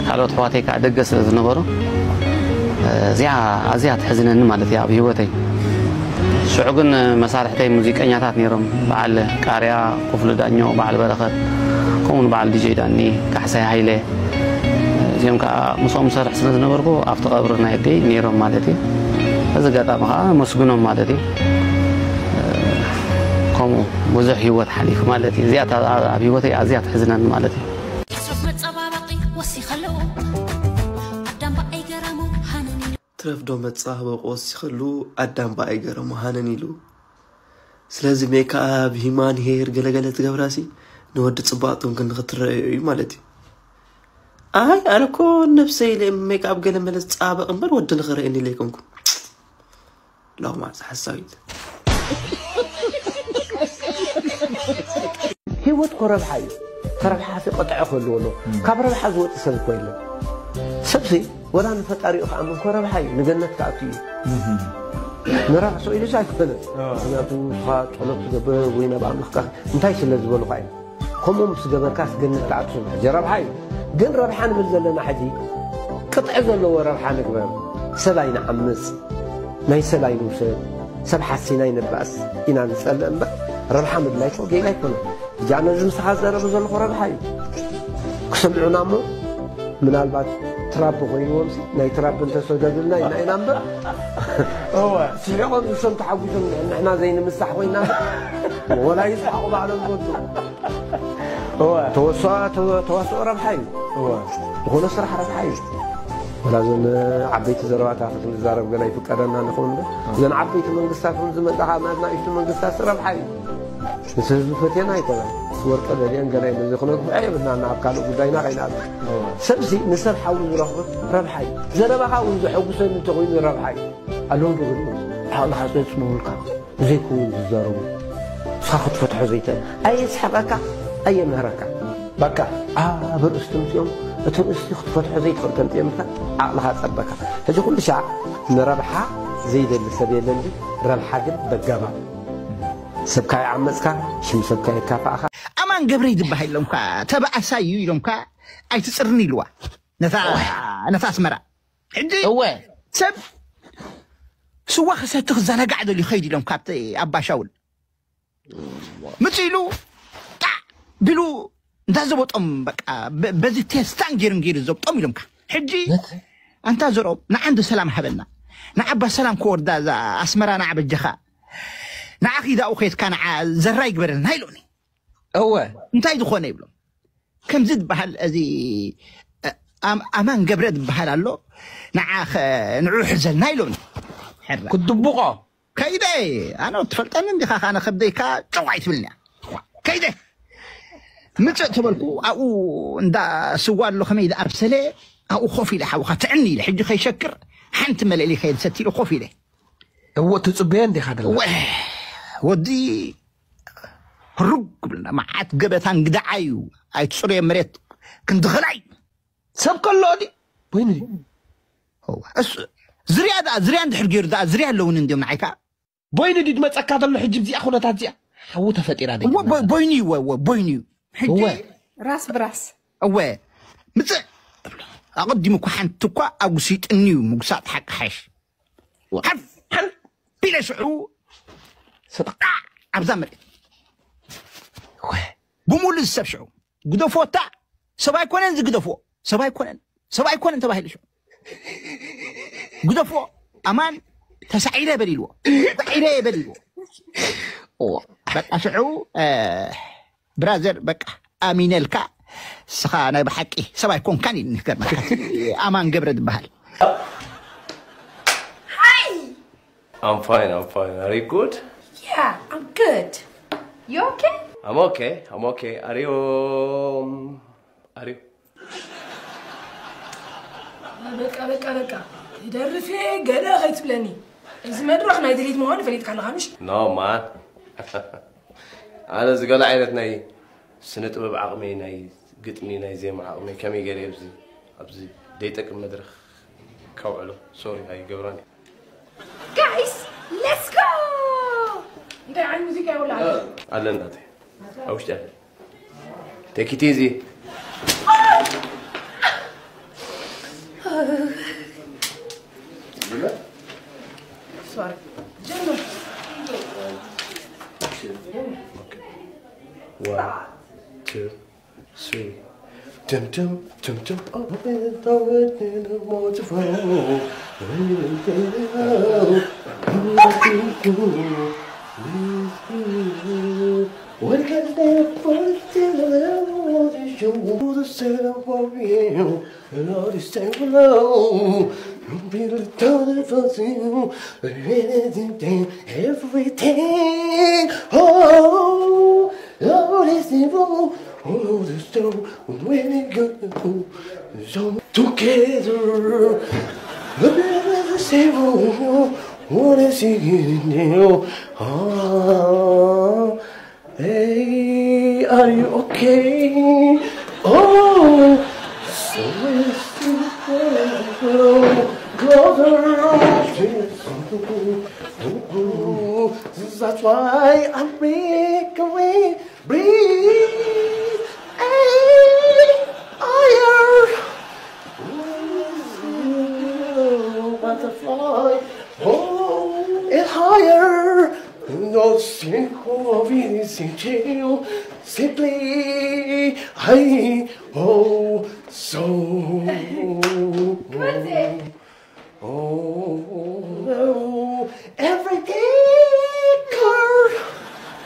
ካልኦት ኣሕዋተይ ከዓ ደገ ስለ ዝነበሩ፣ እ፣ እዚኣ ኣዝያ ትሕዝነኒ ማለት እያ ኣብ ህይወተይ። ሽዑ ግን መሳርሕተይ ሙዚቀኛታት ነይሮም። በዓል ቃርያ፣ ክፍሉ ዳኘው፣ በዓል በረኸት፣ ከምኡውን በዓል ዲጄ ዳኒ፣ ካሕሳይ ሃይለ። እዚኦም ከዓ ምስኦም ዝሰርሕ ስለ ዝነበርኩ ኣብቲ ቀብሪ ናይ ኣደይ ነይሮም ማለት እዩ። በዚ ኣጋጣሚ ከዓ መስግኖም ማለት እዩ። ከምኡ ብዙሕ ህይወት ሓሊፉ ማለት እዩ። እዚኣ እታ ኣብ ህይወተይ ኣዝያ ትሕዝነኒ ማለት እዩ። ትረፍ መጸባበቒ ወሲኸሉ ኣዳም በኣይ ገረሙ ሃነን ኢሉ። ትረፍ ዶ መጸባበቒ ወሲኸሉ ኣዳም በኣይ ገረሙ ሃነን ኢሉ። ስለዚ ሜክኣፕ፣ ሂማን ሄር፣ ገለገለ ትገብራሲ ንወዲ ጽባቕቶም ክንክትረአዮ እዩ ማለት እዩ። ኣይ ኣነ እኮ ነብሰይ ኢለ ሜክኣፕ ገለ መለ ዝጸባበቕ እምበር ወዲ ንኽረአየኒ ኢለ ኣይኮንኩን። ላው ማዕፀ ሓሳዊት። ህይወት እኮ ረብሓ እዩ። ተረብሓ ሲ ቀጥዐ ክህልዎ ኣለዎ። ካብ ረብሓ ዝወፅእ ሰብ እኮ የለን። ሰብሲ ወላ ንፈጣሪኡ ክኣምን እኮ ረብሓ እዩ። ንገነት ክኣቱ እዩ። ንራሱ ኢሉ ኣይኮነ። ምክንያቱ ንስኻ ጸሎት ትገብር ወይ ናብ ኣምላኽካ እንታይ ስለ ዝበሉኻ እዩ። ከምኡ ምስ ገበርካስ ገነት ትኣቱ። ሕጂ ረብሓ እዩ። ግን ረብሓ ንብል ዘለና ሕጂ ቅጥዒ ዘለዎ ረብሓ ንግበር። ሰብ ኣይንዓምጽ፣ ናይ ሰብ ኣይንውሰድ፣ ሰብ ሓሲና ኣይንባእስ ኢና ንጸልእ እምበር ረብሓ ምድላይ እኮ ጌጋ ኣይኮነን። ሕጂ ኣነ እዚ ምሳኻ ዝዛረቦ ዘለኹ ረብሓ እዩ። ክሰምዑና እሞ ምናልባት ትራምፕ ኮይንዎምሲ ናይ ትራምፕ እንተሰደዱልና ኢና ኢና እምበር እወ። ስሒቖም ንሶም ተሓጒሶም ንሕና ዘይንምሳሕ ኮይና ወላ ይስሓቑ ባዕሎም ዝወዱ። እወ። ተወስኦ፣ ተወ-፣ ተዋስኦ ረብሓ እዩ። እወ። ዝኾነ ስራሕ ረብሓ እዩ። ወላ እዘን ዓበይቲ ዘረባታት ክንዛረብ ገና ይፍቀደና ንኸውን እምበር እዘን ዓበይቲ መንግስታት እውን ዝመጻ ካብ ናት ናእሽቱ መንግስታት ረብሓ እዩ። ንሰብ ዝፈትየና ኣይኮነን። ወርቂ ደልየን ገለ ኢለን እዚ ክነግፍዖ የብልናን። ኣብ ካልእ ጉዳይና ከይንኣቱ። እወ። ሰብሲ ንሰብ ሓዊ ዝረኽቦ ረብሓ እዩ። ዘረባኻ እውን ዘሐጉሰኒ እንተኾይኑ ረብሓ እዩ። ኣለዉ ዶ ገሊኦም ዓቕልኻ ጸጽንቡልካ ብዘይከውን ዝዛረቡ። ንስኻ ክትፈትሖ ዘይትእል። ኣየስሕቐካ፣ ኣየምህረካ። በቃ ኣብ ርእስቲ ምጽኦም እቶም እስቲ ክትፈትሖ ዘይትኽእል ከምጽኦምልካ ዓቕልኻ ጸበካ። ሕጂ ኩሉ ሻዕ ንረብሓ ዘይደሊ ሰብ የለን። ረብሓ ግን በጋማ ሰብካ ይዓመጽካ፣ ሽም ሰብካ የካፋእኻ። ኣማን ገብረ ይድበሃል ኢሎምካ፣ ተባኣሳይ እዩ ኢሎምካ፣ ኣይትጽርኒ ኢልዋ ነታ፣ ነታ ኣስመራ። ሕጂ እወ። ሰብ ስዋ ክሰቲ ክዘናጋዕ ደልዩ ኸይድ ኢሎም ካብቲ ኣባ ሻውል። ምጽእ ኢሉ ጣዕ ቢሉ እንዳ ዘበጦም በቃ በ-፣ በዚ ቴስታን ገይሩን ገይሩ ዘብጦም ኢሎምካ። ሕጂ ኣንታ ዘርኦም ንዓንዲ ሰላም ሃበና። ንዓባ ሰላም ክወርዳ እዛ ኣስመራ ንዓ በጃኻ። ንዓ ኺዳኡ ኸይድካ ንዓ ዘራ ይግበረልና ኢሎኒ። እወ። እንታይ ዝኾነ ይብሎም። ከምዚ ዝበሃል እዚ፣ እ፣ ኣም-፣ ኣማን ገብረ ዝበሃል ኣሎ። ንዓ ኸ-፣ ንዑ ሕዘልና ኢሎኒ። ሕራ። ክትድብቖ? ከይደ፣ ኣነ ትፈልጠኒ እንዲኻ፣ ኣነ ከብደይካ ጨው ኣይትብልንያ። ከይደ። ምጽእ ተበልኩ፣ ኣብኡ እንዳ ስዋ ኣሎ፣ ከመይ ዝኣብሰለ፣ ኣብኡ ኮፍ ኢለ ሓውኻ ትዕኒ ኢለ፣ ሕጂ ከይሸክር፣ ሓንቲ መልእሊ ከይድ ሰቲ ኢለ ኮፍ ኢለ። እወ፣ ትጽበዮ እንዲኻ ደላ። እወ፣ ወዲ ህሩግ ክብልና፣ መዓት ገበታ እንግዳዓዩ፣ ኣይትጽርዮ መሬት ክንድኽላይ። ሰብ ከሎ ድዩ? ወይኒ ድዩ? እወ፣ እሱ፣ ዝርያ ደኣ፣ ዝርያ እንድሕር ገይሩ ደኣ፣ ዝርያ ኣለውን እንድዮም ንዓይካ። ቦይኒ ድዩ ዝመጸካ ዘሎ ሕጂ ብዚኣ ኩነታት እዚኣ? ሓዊ ተፈጢራ ደይ እወ፣ ቦ-፣ ቦይኒ እዩ፣ እወ፣ እወ፣ ቦይኒ እዩ። ሕጂ እወ። ራስ ብራስ። እወ፣ ምጽእ። ኣቐዲሙ እኮ ሓንቲ እኳ ኣጉሲጥኒ እዩ፣ ምጉሳጥ ሓቂ ሓሽ። እወ። ሓፍ፣ ሓፍ ኢለ ሽዑ ስጣዕ ኣብዛ መሬት። እወ። ብሙሉ ዝሰብ ሽዑ ግደፎታ። ሰብ ኣይኮነን ዝግደፍዎ፣ ሰብ ኣይኮነን፣ ሰብ ኣይኮነን ተባሂሉ ሽዑ ግደፍዎ። ኣማን ተሳዒረ በሊልዎ፣ ተሳዒረ በሊልዎ። በቃ ሽዑ ብራዘር በቃ ኣሚነልካ፣ ስኻ ናይ ብሓቂ ሰብ ኣይኮንካን እዩ ንገርመካ። ኣማን ገብረ ዝበሃል። I'm fine, I'm fine. Are you good? Yeah, I'm good. You okay? I'm okay, I'm okay. Are you. Um, are you. በቃ በቃ በቃ፣ ትደርፌ ገለ ከይትብለኒ። እዚ መድረኽ ናይ ድሊት ምዃኑ ፈሊጥካ ኣለኻ ምሽ? No man. ኣነ ዝገለ ዓይነት ናይ ስነ ጥበብ ዓቕሚ፣ ናይ ግጥሚ፣ ናይ ዜማ ዓቕሚ ከመይ ገይረ ኣብዚ ኣብዚ ደይጠቅም መድረኽ ከውዕሎ። ሶሪ ኣይገብሮን። Guys, let's go! እንታይ ዓይነት ሙዚቃ ይውላዕ? ኣለ እናተይ ኣብ ውሽጢ ኣለ። Take it easy. Sorry. ጀምር። One, two, three. Dum dum dum dum. Everything. Oh, Lord is evil. All the stone when it go. So together. Look at the same. What is he getting now? Ah, hey, are you okay? Oh, so it's still closer. That's why I'm break away. Breathe higher. Butterfly, oh, it's higher. No single anything to simply I oh so. Oh, everything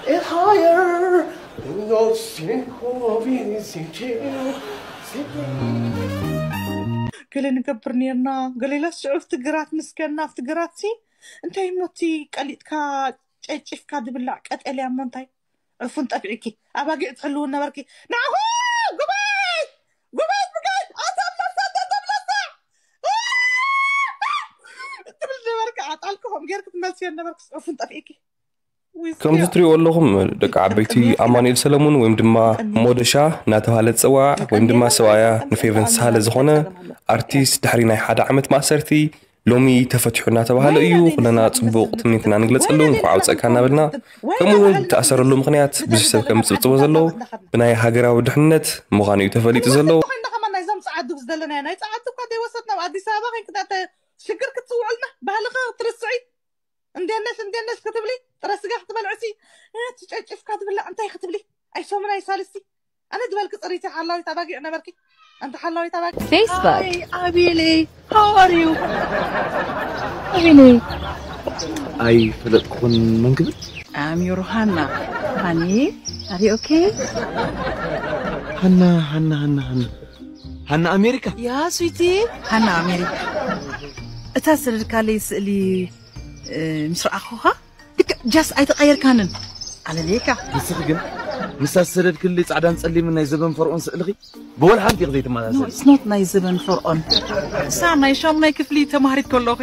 is higher. No single anything to simply. ገለ ንገብር ነርና። ገለ ኢላስ ሽዑ ኣብቲ ግራት ንስከና ኣብቲ ግራት ሲ እንታይ እሞ እቲ ቀሊጥካ ጨጭፍካ ዝብላዕ ቀጠልያ እሞ እንታይ ዕፉን ጠፊእኪ። ኣባጊዕ ትሕልው ነበርኪ። ንዓኹ ጉባኤ ጉባኤ ብጋይ ኣቶም ነፍሳ ኣቶም ነፍሳ ትብል ነበርኪ። ኣጣልክኹም ጌርክ ትመልስዮ ነበርክ። ዕፉን ጠፊእኪ። ከምዚ ትሪእዎ ኣለኹም ደቂ ዓበይቲ ኣማኑኤል ሰለሙን ወይም ድማ ሞደሻ እናተባህለ ዝፅዋዕ ወይም ድማ ሰብኣያ ንፌቨን ሳህለ ዝኾነ ኣርቲስት ድሕሪ ናይ ሓደ ዓመት ማእሰርቲ ሎሚ ተፈቲሑ እናተባህለ እዩ። ኩለና ፅቡቕ ትምኒትና ንግለፀሉ እንኳዕ ኣውፀእካ እናበልና ከምኡ እውን ዝተኣሰረሉ ምኽንያት ብዙሕ ሰብ ከም ዝፅብፅቦ ዘሎ ብናይ ሃገራዊ ድሕነት ምዃኑ እዩ ተፈሊጡ ዘሎ። ኮይና ከማን ናይዞም ፀዓዱ ዘለና ናይ ፀዓዱ እኳ ዘይወሰድና ኣብ ኣዲስ ኣበባ ኮይንክና ሽግር ክትፅውዕልና ባህልኸ ክትርስዒ እንዴት ነሽ እንዴት ነሽ ክትብሊ ጥረ ስጋ ክትበልዕሲ ትጨጭፍካ ትብላ እንታይ ክትብሊ ኣይሶምን ኣይሳልስቲ ኣነ ዝበልክ ፅሪቲ ሓላዊት ኣባጊዕ ነበርኪ ኣንቲ ሓላዊት ኣባጊዕ Facebook ኣቤለይ how are you ኣቤለይ ኣይፈለጥኩን መን ክብል I'm your Hannah honey are you okay ሃና ሃና ሃና ሃና ሃና ኣሜሪካ ያ ስዊቲ ሃና ኣሜሪካ እታ ሰደድካለይ ስእሊ ምስ ረኣኹኻ ልክዕ ጃስ ኣይተቐየርካንን ኣለልየካ ንስኺ ግን ምስታ ዝሰደድክሊ ጻዕዳን ጸሊምን ናይ ዘበን ፈርኦን ስእልኺ ብወላ ሓንቲ ኢኺ ዘይትመሳሰሊ it's not ናይ ዘበን ፈርኦን እሳ ናይ ሻሙናይ ክፍሊ ተማሃሪት ከለኹ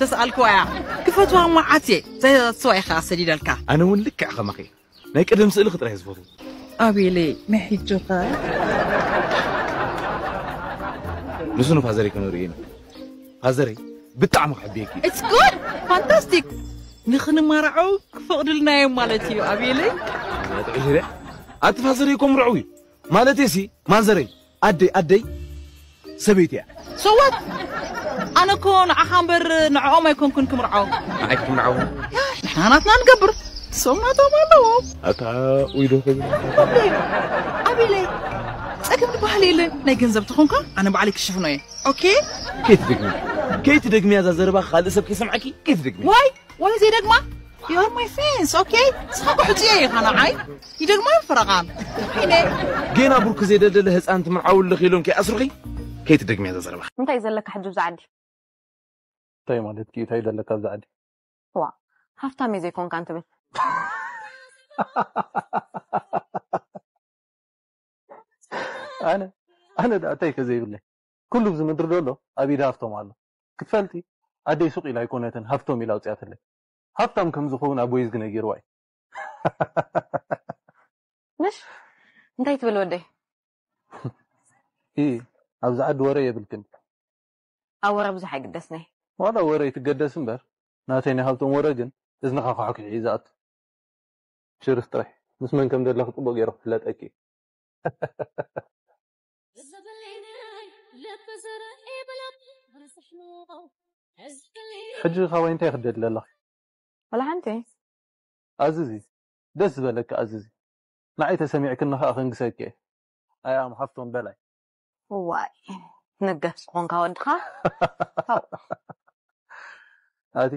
ተሰኣልክዋ እያ ክፈትዋ እሞ ዓትየ ዘስዋ ኢኻ ሰዲደልካ ኣነ እውን ልክዕ ከማኺ ናይ ቀደም ስእልኺ ጥራሕ ዝፈትዎ ኣቤለይ ናይ ሕጂ ኸ ንሱ ንፋዘሪ ክንርኢ ኢና ፋዘረይ ብጣዕሚ ክሕብየኪ እዩ። It's good! Fantastic! ንኽንማርዖ ክፈቕድልና እዮም ማለት እዩ ኣቤለይ። ኣቲ ፋዘረይ እኮ ምርዕው እዩ ማለተይ ሲ ማዘረይ ኣደይ ኣደይ ሰበይቲ እያ። So what? ኣነ እኮ ንዓኻ እምበር ንዕኦም ኣይኮንኩን ክምርዖ። ንዓይ ክትምርዓው? ንሕና ናትና ንገብር። ሶም ናቶም ኣለዎም። ኣታ ውይዶ ከብል ፕሮብሌም ኣቤለይ፣ ጸገም ዝበሃል የለን። ናይ ገንዘብ ተኾንካ ኣነ ባዕለይ ክሽፍኖ እየ። ኦኬ። ከይትደግሚ ከይትደግሚ ያዛ ዘረባ ካልእ ሰብ ከይሰምዓኪ ከይትደግሚ ዋይ ዋይ ዘይደግማ። You're my friends, okay? ስኻ ክሕጽዮ ኢኻ ንዓይ። ይደግማ ፈረቓን። ኪነ ጌና ብርኩ ዘይደደለ ህፃን ትምርዓውልኽ ኢሎም ከይኣስሩኺ ከይትደግሚ ያዛ ዘረባ እንታይ ዘለካ ሕጂ ብዛ ዓዲ? እንታይ ማለት እዩ እንታይ ዘለካ ኣብዚ ዓዲ? ዋ ሃፍታም እዩ ዘይኮንካ እንትብል። ኣነ ኣነ ደኣ እንታይ ከዘይብለይ ኩሉ ኣብዚ ምድሪ ዘሎ ኣብ ኢድ ሃፍቶም ኣሎ። ክትፈልጢ ኣደይ ሱቕ ኢላ ኣይኮነትን ሃፍቶም ኢላ ኣውፅያትለይ። ሃፍታም ከም ዝኸውን ኣቦይ ዝነጊርዋ እዩ። ምሽ እንታይ ትብል ወደይ? ኢ ኣብዚ ዓዲ ወረ የብልክን። ኣብ ወረ ብዙሕ ኣይግደስነይ። ዋላ ወረ ይትገደስ እምበር ናተይ ናይ ሃብቶም ወረ ግን እዝንኻ ክሕኩሕ እዩ ዝኣቱ። ችርስ ጥራሕ ምስ መን ከም ዘለኺ ፅቡቅ ገይሩ ክፍለጠኪ እዩ። ሕጂ ካባይ እንታይ ክደሊ ኣለኺ? ወላ ሓንቲ። ኣዝዚ ደስ ዝበለኪ ኣዝዚ። ንዓይ ተሰሚዕክኒ ከዓ ከንግሰኪ እየ። ኣያም ሃፍቶም በላይ። ዋይ ንገፍ ዝኾንካ ወድኻ። ኣቲ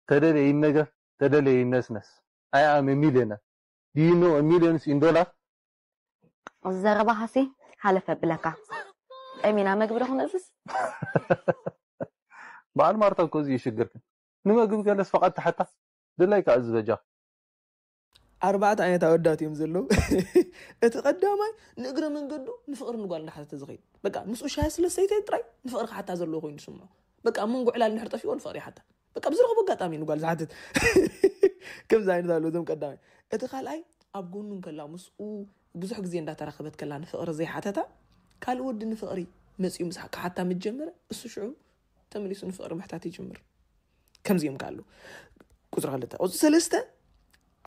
ተደልየ ይነገፍ ተደልየ ይነስነስ። ኣያም ሚልዮነር። Do you know a millions in dollar? ዘረባኻሲ ሓለፈ ብለካ። ጠሚና መግቢ ዶ ክንእዝዝ? በዓል ማርታ እኮ እዚ እዩ ሽግርክን። ንመግቢ ገለስ ፈቓድ ትሓታ ድላይካ እዚ በጃ። ኣርባዕተ ዓይነት ኣወዳት እዮም ዘለዉ። እቲ ቀዳማይ ንእግረ መንገዱ ንፍቕሪ ንጓል እንዳሓተተ ዝኸይድ በቃ ምስኡ ሻሂ ስለ ሰይተ ጥራይ ንፍቕሪ ክሓታ ዘለዎ ኮይኑ ዝስምዖ። በቃ ኣብ መንጎ ዕላል እንድሕር ጠፊእዎ ንፍቕሪ ይሓታ። በቃ ብዝረኸቦ ኣጋጣሚ ንጓል ዝሓትት ከምዚ ዓይነት ኣለዉ እዞም ቀዳማይ። እቲ ካልኣይ ኣብ ጎኑ እንከላ ምስኡ ብዙሕ ግዜ እንዳተራኸበት ከላ ንፍቕሪ ዘይሓተታ ካልእ ወዲ ንፍቕሪ መፂኡ ምስ ክሓታ ምስ ጀመረ እሱ ሽዑ ተመሊሱ ንፍቕሪ ምሕታት ይጅምር። ከምዚኦም ከ ኣለዉ። ቁፅሪ ክልተ ቁፅሪ ሰለስተ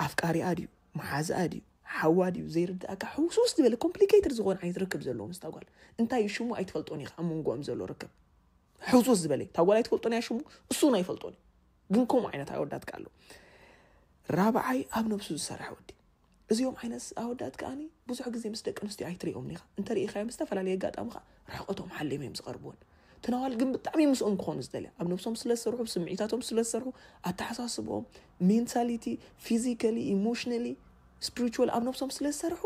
ኣፍቃሪኣ ድዩ መሓዝኣ ድዩ ሓዋ ድዩ ዘይርድኣካ ሕውስውስ ዝበለ complicated ዝኾነ ዓይነት ርክብ ዘለዎ ምስታ ጓል እንታይ እዩ ሽሙ ኣይትፈልጦን ኢኻ ኣብ መንጎኦም ዘሎ ርክብ ሕውስውስ ዝበለ እታ ጓል ኣይትፈልጦን እያ ሽሙ እሱ እውን ኣይፈልጦን እዩ ግን ከምኡ ዓይነት ኣወዳት ከ ኣለዉ ራብዓይ ኣብ ነብሱ ዝሰርሕ ወዲ እዚኦም ዓይነት ኣወዳት ከኣኒ ብዙሕ ግዜ ምስ ደቂ ኣንስትዮ ኣይትሪኦምን ኢኻ እንተሪኢኻዮም ዝተፈላለየ ኣጋጣሚ ከዓ ርሕቀቶም ሓሊም እዮም ዝቐርብወን ትናዋል ግን ብጣዕሚ ምስኦም ክኾኑ ዝደልያ ኣብ ነብሶም ስለ ዝሰርሑ ስምዒታቶም ስለ ዝሰርሑ ኣተሓሳስብኦም mentally physically emotionally spiritually ኣብ ነብሶም ስለ ዝሰርሑ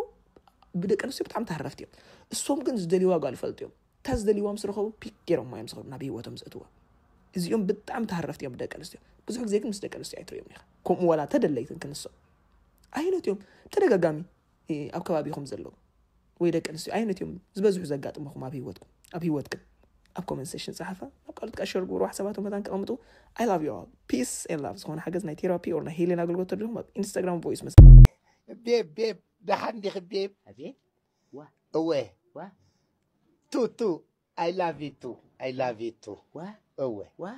ብደቂ ኣንስትዮ ብጣዕሚ ተሃረፍቲ እዮም እሶም ግን ዝደልይዋ ጓል ይፈልጡ እዮም እታ ዝደልይዋ ምስ ረኸቡ ፒክ ገይሮም እዮም ዝኸዱ ናብ ህይወቶም ዘእትዋ እዚኦም ብጣዕሚ ተሃረፍቲ እዮም ደቂ ኣንስትዮ ብዙሕ ግዜ ግን ምስ ደቂ ኣንስትዮ ኣይትርእዮም ኢኻ ከምኡ ዋላ ተደለይትን ክንሶም ኣይነት እዮም ተደጋጋሚ ኣብ ከባቢኹም ዘለዉ ወይ ደቂ ኣንስትዮ ኣይነት እዮም ዝበዝሑ ዘጋጥመኹም ኣብ ህይወትኩም ኣብ ህይወትክን ኣብ comment section ጸሓፋ ናብ ካልኦት ከዓ share ግብሩ ሓሳባቶም መታን ከቐምጡ I love you all peace and love ዝኾነ ሓገዝ ናይ therapy or ናይ healing ኣገልግሎት ተደልኹም ኣብ Instagram voice መስ ቤብ ቤብ ደሓን ዲኺ ቤብ ኣቤት እወ ዋ ቱ ቱ I love you too I love you too ዋ እወ ዋ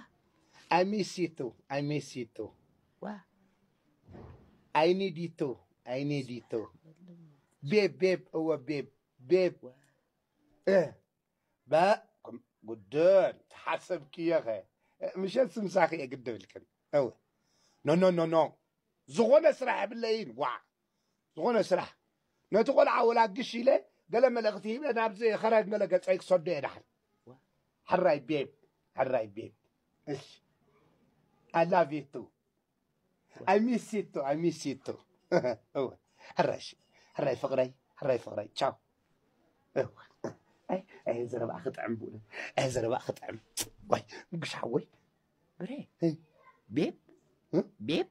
I miss you too I miss you too ዋ I need you too I need you too ቤብ ቤብ እወ ቤብ ቤብ እ በ ጉድን ተሓሰብክዮ ኸ ምሸት ስምሳኺ እየ ግድብልክን እወ ኖ ኖ ኖ ኖ ዝኾነ ስራሕ የብለይን ዋ ዝኾነ ስራሕ ነቲ ቆልዓ ወላ ግሽ ኢለ ገለ መልእኽቲ ሂበ ናብዚ ኸረግ ገለ ገፀይ ክሰዶ እየ ዳሓን ሕራይ ቤብ ሕራይ ቤብ እሺ I love you too I miss you too I miss you too እወ ሕራይ እሺ ሕራይ ፍቕረይ ሕራይ ፍቕረይ ቻው እወ ኣይ ኣይ ዘረባ ክጥዕም ብእውነት ኣይ ዘረባ ክጥዕም ዋይ ምጉሽ ሓወይ ብረ ቤብ ቤብ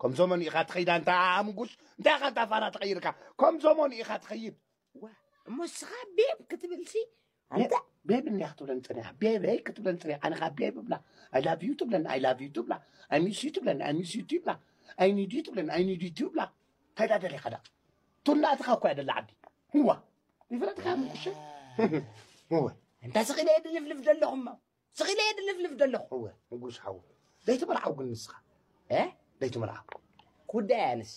ከም ዘመኑ ኢኻ ትኸይድ ኣንታ ኣምጉሽ እንታይ ኢኻ እንታ ፋራ ትቐይርካ ከም ዘመኑ ኢኻ ትኸይድ ዋ እሞ እስኻ ቤብ ክትብልሲ ኣንተ ቤብ እንዲያ ክትብለን ፅኒሓ ቤበይ ክትብለን ፅኒሓ ኣነ ኻ ቤብ እብላ I love you ትብለኒ I love you ትብላ I miss you ትብለኒ I miss you ትብላ I need you ትብለኒ I need you ትብላ እንታይ ዳ ደሊኻ ዳ ቱና እትኻ እኮ እያ ደላ ዓዲ ህዋ ይፍለጥካ ምቁሸ ህወ እንታ ስኺለ ድልፍልፍ ዘለኹማ ስኺለ ድልፍልፍ ዘለኹ ህወ ንጉስ ሓው ዘይትምርዓው ግን ንስኻ እ ዘይትምርዓው ጉዳይ ኣንስ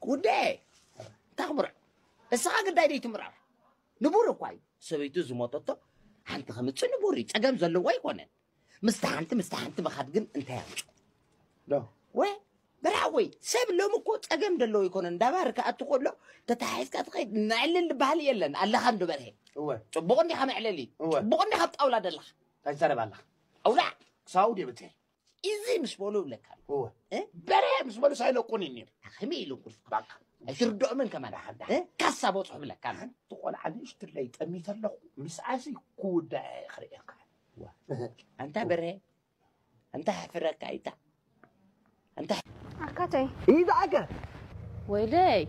ጉዳይ እንታይ ክምርዕ እስኻ ግዳይ ዘይትምርዓው ንቡር እኳ እዩ ሰበይቱ ዝሞተቶ ሓንቲ ከምፅእ ንቡር እዩ ፀገም ዘለዎ ኣይኮነን ምስቲ ሓንቲ ምስቲ ሓንቲ ምኻድ ግን እንታይ ኣምፁ ዶ ወይ በርሃወይ፣ ሰብ ሎም እኮ ጸገም ደለዎ ይኮነ፣ እንዳባር ክኣቱ ከሎ ተታሒዝካ ትኸይድ፣ ነዕልል ዝበሃል የለን። ኣለኻ እንዶ በርሄ። እወ። ጽቡቕ እንዲኻ መዕለሊ። እወ። ጽቡቕ እንዲኻ ኣብ ጣውላ ደለኻ። እንታይ ትዛረብ ኣለኻ? ኣውላ። ክሳው ድየ ብትሄ? እዚ ምስ በሉ ይብለካ ኣሎ። እወ። እ? በርሄ ምስ በሉ ሳይለቁን እዩ ነይሩ። ከመይ ኢሉ እንቁልፍ? ባካ። ኣይትርድኦምን ከማን። ደሓን፣ ደሓን። እ? ካሳ በጽሑ ብለካ ኣሎ። ሓንቲ ቆልዓ ንእሽትለይ ጠሚተ ኣለኹ። ምስኣሲ ክውዳእ እየ ክርእየካ። እወ። ኣንታ በርሄ፣ ኣንታ ሕፍረካ ኣይታ። ኣንታ ኣካተይ። ኢዛ ኣካ። ወይለይ።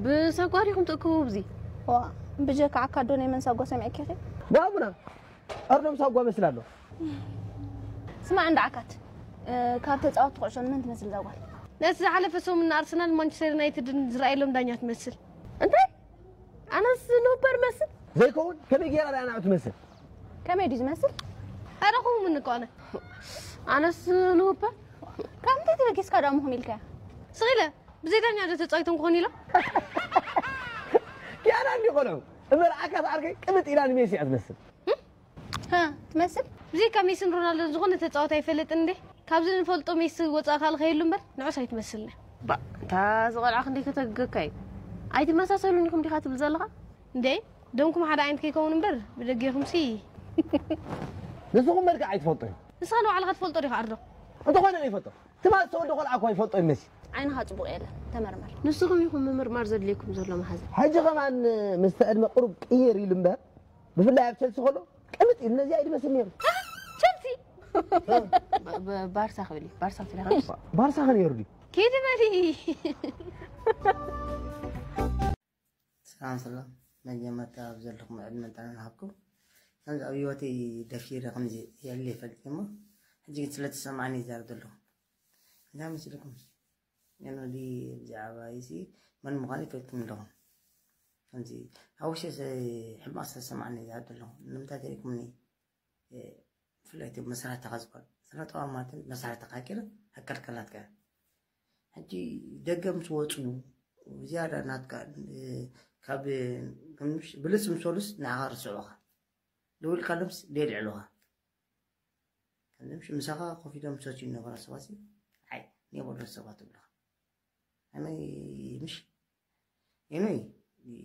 ብሳጓ ዲኹም ትእክቡ ብዚ? ዋ፣ ብጀካ ኣካ ዶ ናይ መን ሳጓ ሰሚዕኪ ኢኺ? ናሙና። ኣርዶም ሳጓ መስል ኣሎ። ስማዕ እንዳ ኣካት፣ እ፣ ካብ ተጻወትቲ ኩዕሾ ንመን ትመስል እዛ ጓል? ነቲ ዝሓለፈ ሰሙን ንኣርሰናል ማንቸስተር ዩናይትድን ዝረኣየሎም ዳኛ ትመስል። እንታይ? ኣነስ ንውበር መስል? ዘይከውን፣ ከመይ ገይራ ደኣ ንዓኡ ትመስል? ከመይ ድዩ ዝመስል? ኣረ ኹም ምንቋነ። ኣነስ ንውበር? ካብ ምንታይ ተበጊስካ ደኣ ምኹም ኢልካያ? ስቕ ኢለ፣ ብዘይ ዳኛ ዶ ተጻዊቶም ክኾኑ ኢሎም? ኪያና እንዲ ቆልዑ፣ እመርዓካ ዝዓርከይ ቅምጥ ኢላ ንሜሲ እያ ትመስል። ሃ፣ ትመስል? ብዘይካ ሜስን ሮናልዶን ዝኾነ ተጻዋታይ ኣይፈልጥን እንዴ? ካብዚ ንፈልጦ ሜሲ ወጻኢ ካልእ ከየሉ እምበር፣ ንዑስ ኣይትመስልን። ባ፣ እታ ዝቐልዓ ክንደይ ከተግገካ እዩ። ኣይትመሳሰሉን ኢኹም ዲኻ ትብል ዘለኻ? እንዴ፣ ደምኩም ሓደ ዓይነት ከይከውን እምበር፣ ብደጌኹምሲ። ንስኹም መልክዕ ኣይትፈልጡን። ንስኻ ንባዕልኻ ትፈልጦ ዲኻ ኣርዶ? እንተኾነ ዘይፈልጦ። ትማል ዝተወልደ ቆልዓ እኳ ይፈልጦ ይመሲ። ዓይንኻ ጽቡቕ የለን፣ ተመርመር። ንስኹም ኢኹም ምምርማር ዘድልየኩም ዘሎ መሓዛ። ሕጂ ከማን ምስቲ ዕድመ ቅሩብ ቅይር ኢሉ እምበር፣ ብፍላይ ኣብ ቸልሲ ከሎ ቅምጥ ኢሉ ነዚኣ እዩ ዝመስል ነይሩ። ቸልሲ? ብ-፣ ብ-፣ ባርሳ ክብል እዩ። ባርሳ ትብል ኢኻ። ባርሳ ከ ነይሩ ድዩ? ኪድ በሊ። ሰላም ሰላም፣ መጀመርታ ኣብ ዘለኹም ዕድመን ጥዕናን ይሃብኩም። ከምዚ ኣብ ህይወተይ ደፊረ ከምዚ የለ ይፈልጥ እሞ፣ ሕጂ ግን ስለ ተሰማዕኒ ይዛረብ ዘለኹ። እንታይ መሲልኩም? ግን ወዲ ብዛዕባ እዚ መን ምዃኑ ይፈልጥኩም ኣለኹም። ከምዚ ኣብ ውሽጢ ሕማቕ ስለ ተሰማዕኒ ይዛረብ ዘለኹ። ንምንታይ ተሪእኩምኒ? እ፣ ብፍላይ እቲ መሳርሕትኻ ዝበሃል ስነ ጥበብ ማለት መሳርሕትኻ ገይረ ኣካልካ ናትካ። ሕጂ ደገ ምስ ወፁ ዝያዳ ናትካ፣ እ፣ ካብ፣ እ፣ ከምሽ ብልፅ ምስ በሉስ ንዓኻ ርስዑኻ። ደው ኢልካሎምስ ደየልዕሉኻ። ከምሽ ምሳኻ ኮፍ ኢሎም ዝሰትዩ ዝነበሩ ሰባት ሲ፣ ኣይ፣ ኔበሎ ሰባት ይብሉኻ። ኣነ ምሽ፣ ኤኖይ፣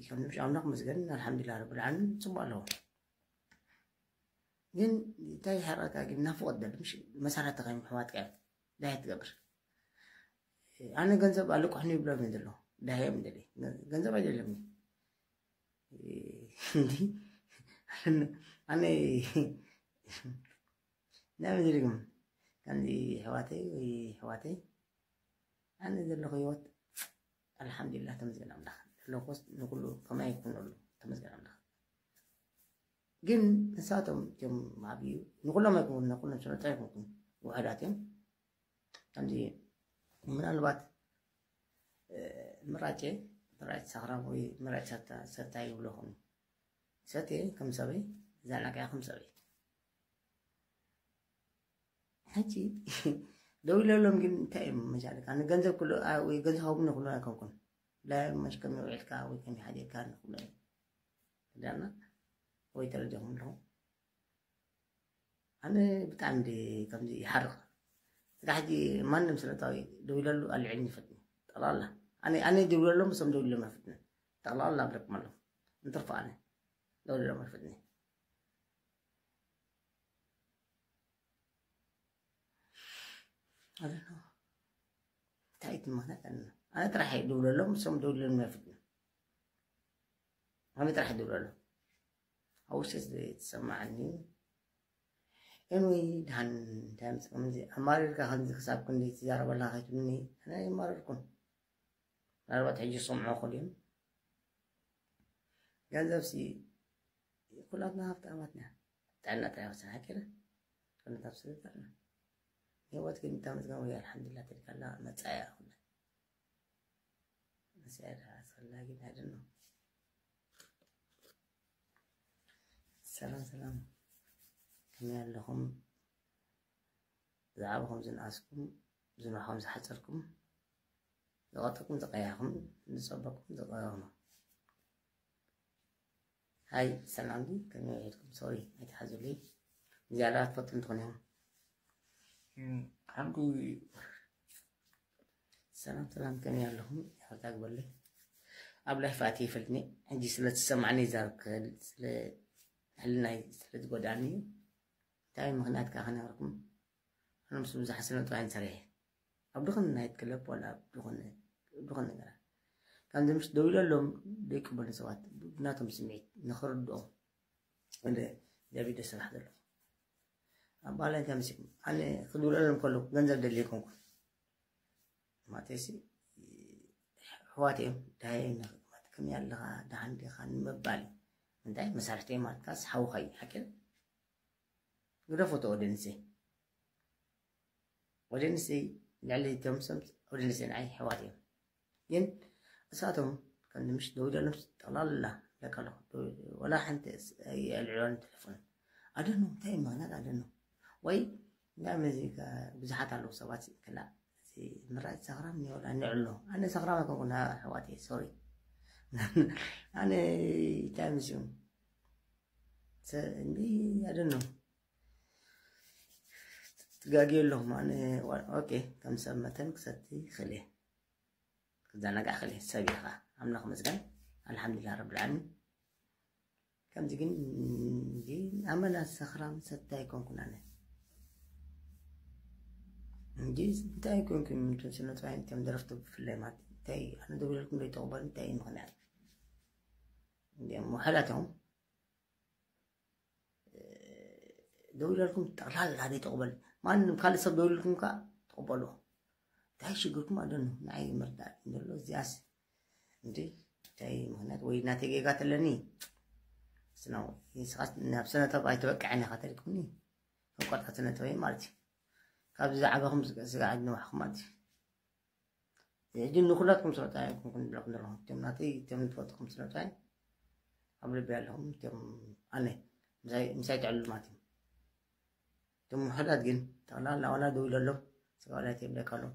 ከምሽ ኣምላኽ መስገን ኣልሓምዱሊላህ ረብል ዓለሚን ጽቡቕ ኣለዎ። ግን እንታይ ይሓርቀካ ግን ናፍቖት ደሊ፣ ምሽ መሳርሕትኻ እዮም ኣሕዋትካ እዮም። እንታይ ትገብር? ኣነ ገንዘብ ኣለቁሕኒ ይብሎም እዮም ዘለዉ። እንታይ እዮም ደሊ? ገንዘብ ኣይደለም። እንዲ ኣነ ናይ ምድሪ ግን ከምዚ ኣሕዋተይ ወይ ኣሕዋተይ ኣነ ዘለኹ ህይወት ኣልሓምዱሊላህ ተመስገን ኣምላኽ። ዘለኹስ ንኩሉ ከማይ ይኩነሉ ተመስገን ኣምላኽ። ግን ንሳቶም እዮም ዓብዩ ንኩሎም ኣይኮኑን፣ ንኩሎም ስለ ጥራይ ኣይኮንኩን ውሑዳት እዮም። ከምዚ ምናልባት፣ እ፣ ምራጨ፣ ምራጭ ሳኽራም ወይ ምራጭ ሰታ-፣ ሰታይ ይብሉ ይኾኑ። ሰትየ ከም ሰበይ፣ ዛናቃ ከም ሰበይ። ሕጂ ደው ኢለሎም ግን እንታይ እዮም መሻለካ? ንገንዘብ ክሎ-፣ ኣ-፣ ወይ ገንዘብ ሃቡኒ ክሎ ኣይኮንኩን። ብላይ መሽ ከመይ ውዒልካ ወይ ከመይ ሓዲርካ ንክሎ እዮም። ተረዳእና? ወይ ተረዲኹም ኣለኹም? ኣነ ብጣዕሚ እንደ ከምዚ ይሓርቕ። እስካ ሕጂ ማንም ስነታዊ ደው ኢለሉ ኣልዕልኒ ይፈትኒ። ጠቕላላ። ኣነ፣ ኣነ ደው ኢለሎም እሶም ደው ኢሎም ኣይፈትንን። ጠቕላላ ኣብለኩም ኣለኹ። እንትርፎ ኣነ ደው ኢሎም ኣይፈትኒ። I don't know። እንታይ ትማና ቀና? ኣነ ጥራሕ እየ ደው ኢለሎም እሶም ደው ኢሎም ኣይፈትንን። ኣነ ጥራሕ ደው ኢለሎም። ኣብ ውሽጢ ዝተሰማዓኒ። ኤንወይ፣ ድሓን እንታይ ምስ ከምዚ ኣማሪርካ ከምዚ ክሳብ ክንደይ ትዛረበላ ከይትብልኒ፣ ኣነ ኣይማረርኩን። ምናልባት ሕጂ ዝሰምዑ ክኾኑ እዮም። ገንዘብሲ ኩላትና ሃብታማት ኢና። ጥዕና ጥራይ ወሰን ሓቂና። ኩላትና ብስለ ጥዕና። ህይወት ግን ተመስገን ወይ ኣልሓምዱሊላህ ተልካላ መጻያ ኩላ። መጻያ ኣስፈላጊ ናይ ደኖ። ሰላም ሰላም፣ ከመይ ኣለኹም? ዝዓበኹም ዝነኣስኩም፣ ዝነውሓኹም ዝሓጸርኩም፣ ዝቐጠኩም ዝቐያኹም፣ ዝጸበኩም ዝቐረኹም። ሃይ፣ ሰላም ድዩ? ከመይ ውዒልኩም? ሶሪ፣ ኣይትሓዙለይ። ዝያዳ ትፈቱ እንትኾን ኢኹም። እም፣ ሓንኩ ሰላም ሰላም፣ ከመይ ኣለኹም? ይቅርታ ግበርለይ፣ ኣብ ላይፍ ኣትየ ይፈልጥኒ። ሕጂ ስለ ትሰማዕኒ ይዛረብ ክእል፣ ስለ ሕልናይ ስለ ዝጎዳኒ እዩ። እንታይ ምኽንያት ከኣ ክነግረኩም? ኣነ ምስ ብዙሓት ስነ ጥበባውያን ሰሪሐ፣ ኣብ ድኹን ናይት ክለብ ዋላ ኣብ ድኹን ድኹን ነገራት፣ ከምዚ ምሽ ደው ኢለሎም ዘይቅበሉ ሰባት ብናቶም ስምዒት ንኽርድኦም እንደ ዳቪድ ስራሕ ዘለኹ ኣብ ባህላ እንታይ መሲልኩም? ኣነ ክድውለሎም ከለኩ ገንዘብ ደልየ ኣይኮንኩን። ማለተይሲ ኣሕዋት እዮም፣ ዳሃይ እዮም፣ ከመይ ኣለኻ፣ ደሓን ዲኻ ንምባል እዩ። እንታይ መሳርሕቲ እዮም ማለትካስ ሓውኻ እዩ፣ ሓቂ ድዩ? ግደፎ እቲ ኦድየንሰይ። ኦድየንሰይ ልዕሊ እቶም ሰብ ኦድየንሰይ ንዓይ ኣሕዋት እዮም። ግን እሳቶም ከም ምሽ ደው ኢሎም ጠቕላላ ለካ ኣለኹ። ወላ ሓንቲ የልዕሎን ተለፎን። ኣደኖ እንታይ እዩ ምኽንያት ኣደኖ? ወይ እንታይ መዚ ብዙሓት ኣለዉ ሰባት ክላ እዚ ምራጭ ሰኽራም እኒኦ ወላ ንዕሎ። ኣነ ሰኽራም ኣይኮንኩን ኣሕዋተይ፣ ሶሪ። ኣነ እንታይ ምስዩ? ሰ-፣ እንዲ ኣደኖ ትጋግዩ ኣለኹም። ኣነ ዋ-፣ ኦኬ፣ ከም ሰብ መተን ክሰቲ ይኽእል እየ። ክዘናጋዕ ይኽእል እየ። ሰብ ኢኻ። ኣምላኽ መስገን። ኣልሓምዱሊላህ ረብል ዓለሚን። ከምዚ ግን እንጂ ኣመና ሰኽራም ሰታይ ኣይኮንኩን ኣነ። እንጂ እንታይ ኣይኮንኩን፣ እንትን ስነ ጥበባውያን እቶም ደረፍቲ ብፍላይ ማለት እዩ። እንታይ ኣነ ደው ኢለልኩም ዘይትቕበሉ እንታይ እዩ ምኽንያት? እንዲኦም ውሑዳት እዮም። ደው ኢለልኩም ጠቕላላ ዘይትቕበሉ። ማንም ካልእ ሰብ ደው ኢልኩም ከኣ ትቕበልዎ። እንታይ ሽግርኩም ኣደኑ ንዓይ መርዳእ ዘሎ እዚኣስ። እንዲ እንታይ ምኽንያት ወይ ናተይ ጌጋ ተለኒ? ስነው፣ ንስኻስ ናብ ስነ ጥበብ ኣይትበቅዕን ኢኻ ተልኩምኒ። ከም ቆርጣ ስነ ጥበብ ማለት እዩ። ካብዚ ዝዓበኹም ስጋ፣ ስጋ ዓዲ ንባዕኹም ማለት እዩ። ሕጂ ንኹላትኩም ስነ ጥበብ ኣይኮንኩን ዝብለኩም ዘለኹ። እቶም ናተይ፣ እቶም ዝፈትኹም ስነ ጥበብ ኣብ ልቢ ኣለኹም። እቶም ኣነ ምሳይ፣ ምሳይ ትዕልሉ ማለት እዩ። እቶም ውሑዳት ግን ጠቕላላ ዋላ ደው ኢለሎም፣ ስጋ ዋላ የብለካ ኣሎ።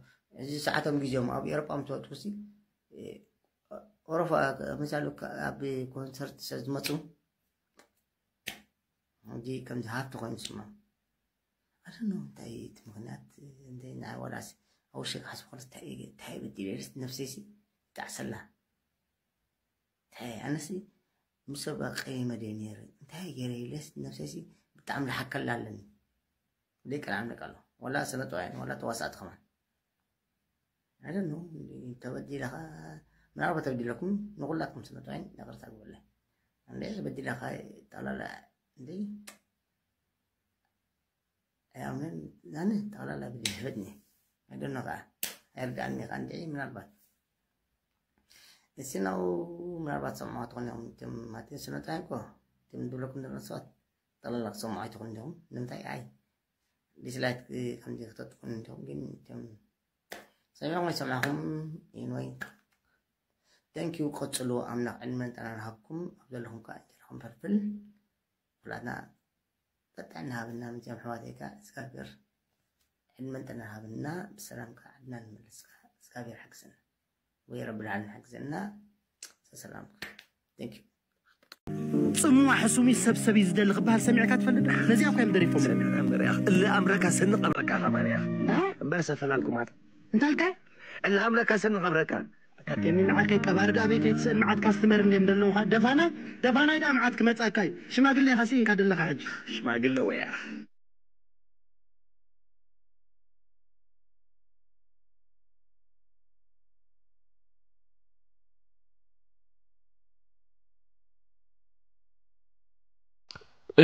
እዚ ሰዓቶም ግዜኦም ኣብ ኤሮጳ ምስ ወጡ ሲ፣ እ፣ ኦሮፋ፣ ምሳሉ ከ-፣ ኣብ ኮንሰርት ስለ ዝመጹ፣ ሕጂ ከምዚ ሃፍቲ ኮይኑ ይስምዖም። ኣደኖ እንታይ እቲ ምኽንያት፣ እንታይ ንዓይ ዋላስ ኣብ ውሽጢ ክሓስብ ከሎ እንታይ፣ እንታይ በዲለ ኢለስ ነፍሰይሲ ይጣዕሰላ። እንታይ ኣነሲ ምስ ሰብ ኣቀይመ ድየ ነይረ? እንታይ ገይረ ኢለስ ነፍሰይሲ ብጣዕሚ ዝሓከላ ኣለኒ። ደቂ ዓምልቅ ኣሎ። ዋላ ስነ ጥበባውያን፣ ዋላ ተዋሳእቲ ከማን። I don't know፣ ተበዲለ ኸ፣ ምናልባት ተበዲለኩም ንኹላትኩም ስነ ጥበባውያን ይቕርታ ግበረለይ። እንዴ በዲለ ኸ ጠቕላላ እንዴ ኣይኣምንን፣ ኣነ ጠቕላላ በዲለ በድኒ። I don't know ኸዓ፣ ኣይርድኣኒ ኸዓ እንዴ ምናልባት። እስቲ ናው ምናልባት ሰምዑ ትኾኑ እዮም፣ እቶም ማለት ስነ ጥበባውያን እኮ፣ እቶም ዝብለኩም ዘለኹ ሰባት ጠቕላላ ክሰምዑ ኣይትኾኑ እንዲኹም። ንምንታይ ኣይ ዲስላይክ ከምዚ ክተጥፉን እንዲኹም፣ ግን እቶም ሰሚዕኩም ኣይሰማዕኩም፣ anyway፣ thank you፣ ቀጽሉ። ኣምላኽ ዕድመን ጥዕናን ሃብኩም፣ ኣብ ዘለኹም ከኣ እንጀራኹም ፈልፍል። ኩላትና ጥዕና ሃብና፣ ምስኦም ኣሕዋተይ ከኣ እግዚኣብሔር ዕድመን ጥዕናን ሃብና፣ ብሰላም ከኣ ዓድና ንመለስ ከኣ እግዚኣብሔር ሓግዘና። ወይ ረቢ ልዓለሚን ሓግዘና። ሰላም። Thank you። ጽምዋ ሕሱም እዩ፣ ሰብ ሰብ እዩ ዝደሊ ክበሃል ሰሚዕካ ትፈልጥ ዶ? ነዚኣ እኮ እዮም ደሪፎም። ሰሚዕና እምበር እያ። እለ ኣምረካ ሰንቕ ኣምረካ ኸማን እያ። እምበር ሰፈናልኩም ኣታ። እንታይ ኢልካ? እለ ኣምረካ ሰንቕ ኣምረካ። ኣካቴኒ ንዓከይ ቀባሪ ዳ ቤት ትስእል መዓት ካስትመር እንዲም ዘለውኻ። ደፋናይ፣ ደፋናይ ዳ መዓት ክመጻካ እዩ። ሽማግሌ ኢኻ ሲ ኢኻ ደለኻ ሕጂ። ሽማግለ ወያ።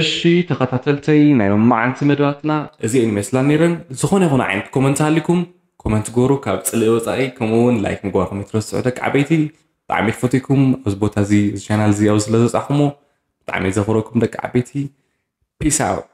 እሺ ተኸታተልተይ ናይ ሎማዓንቲ መደባትና እዚኤን ይመስላ ነይረን። ዝኾነ ይኹን ዓይነት ኮመንት ሃሊኩም ኮመንት ግበሩ፣ ካብ ጽልኢ ወጻኢ፣ ከምኡ እውን ላይክ ምግባርኩም ኣይትረስዑ ደቂ ዓበይቲ። ብጣዕሚ ፈትኩም ኣብዚ ቦታ እዚ፣ እዚ ቻናል እዚ ኣብዚ ስለ ዘውጻእኩሞ ብጣዕሚ ዘኽብረኩም ደቂ ዓበይቲ። ፒስ ኣውት።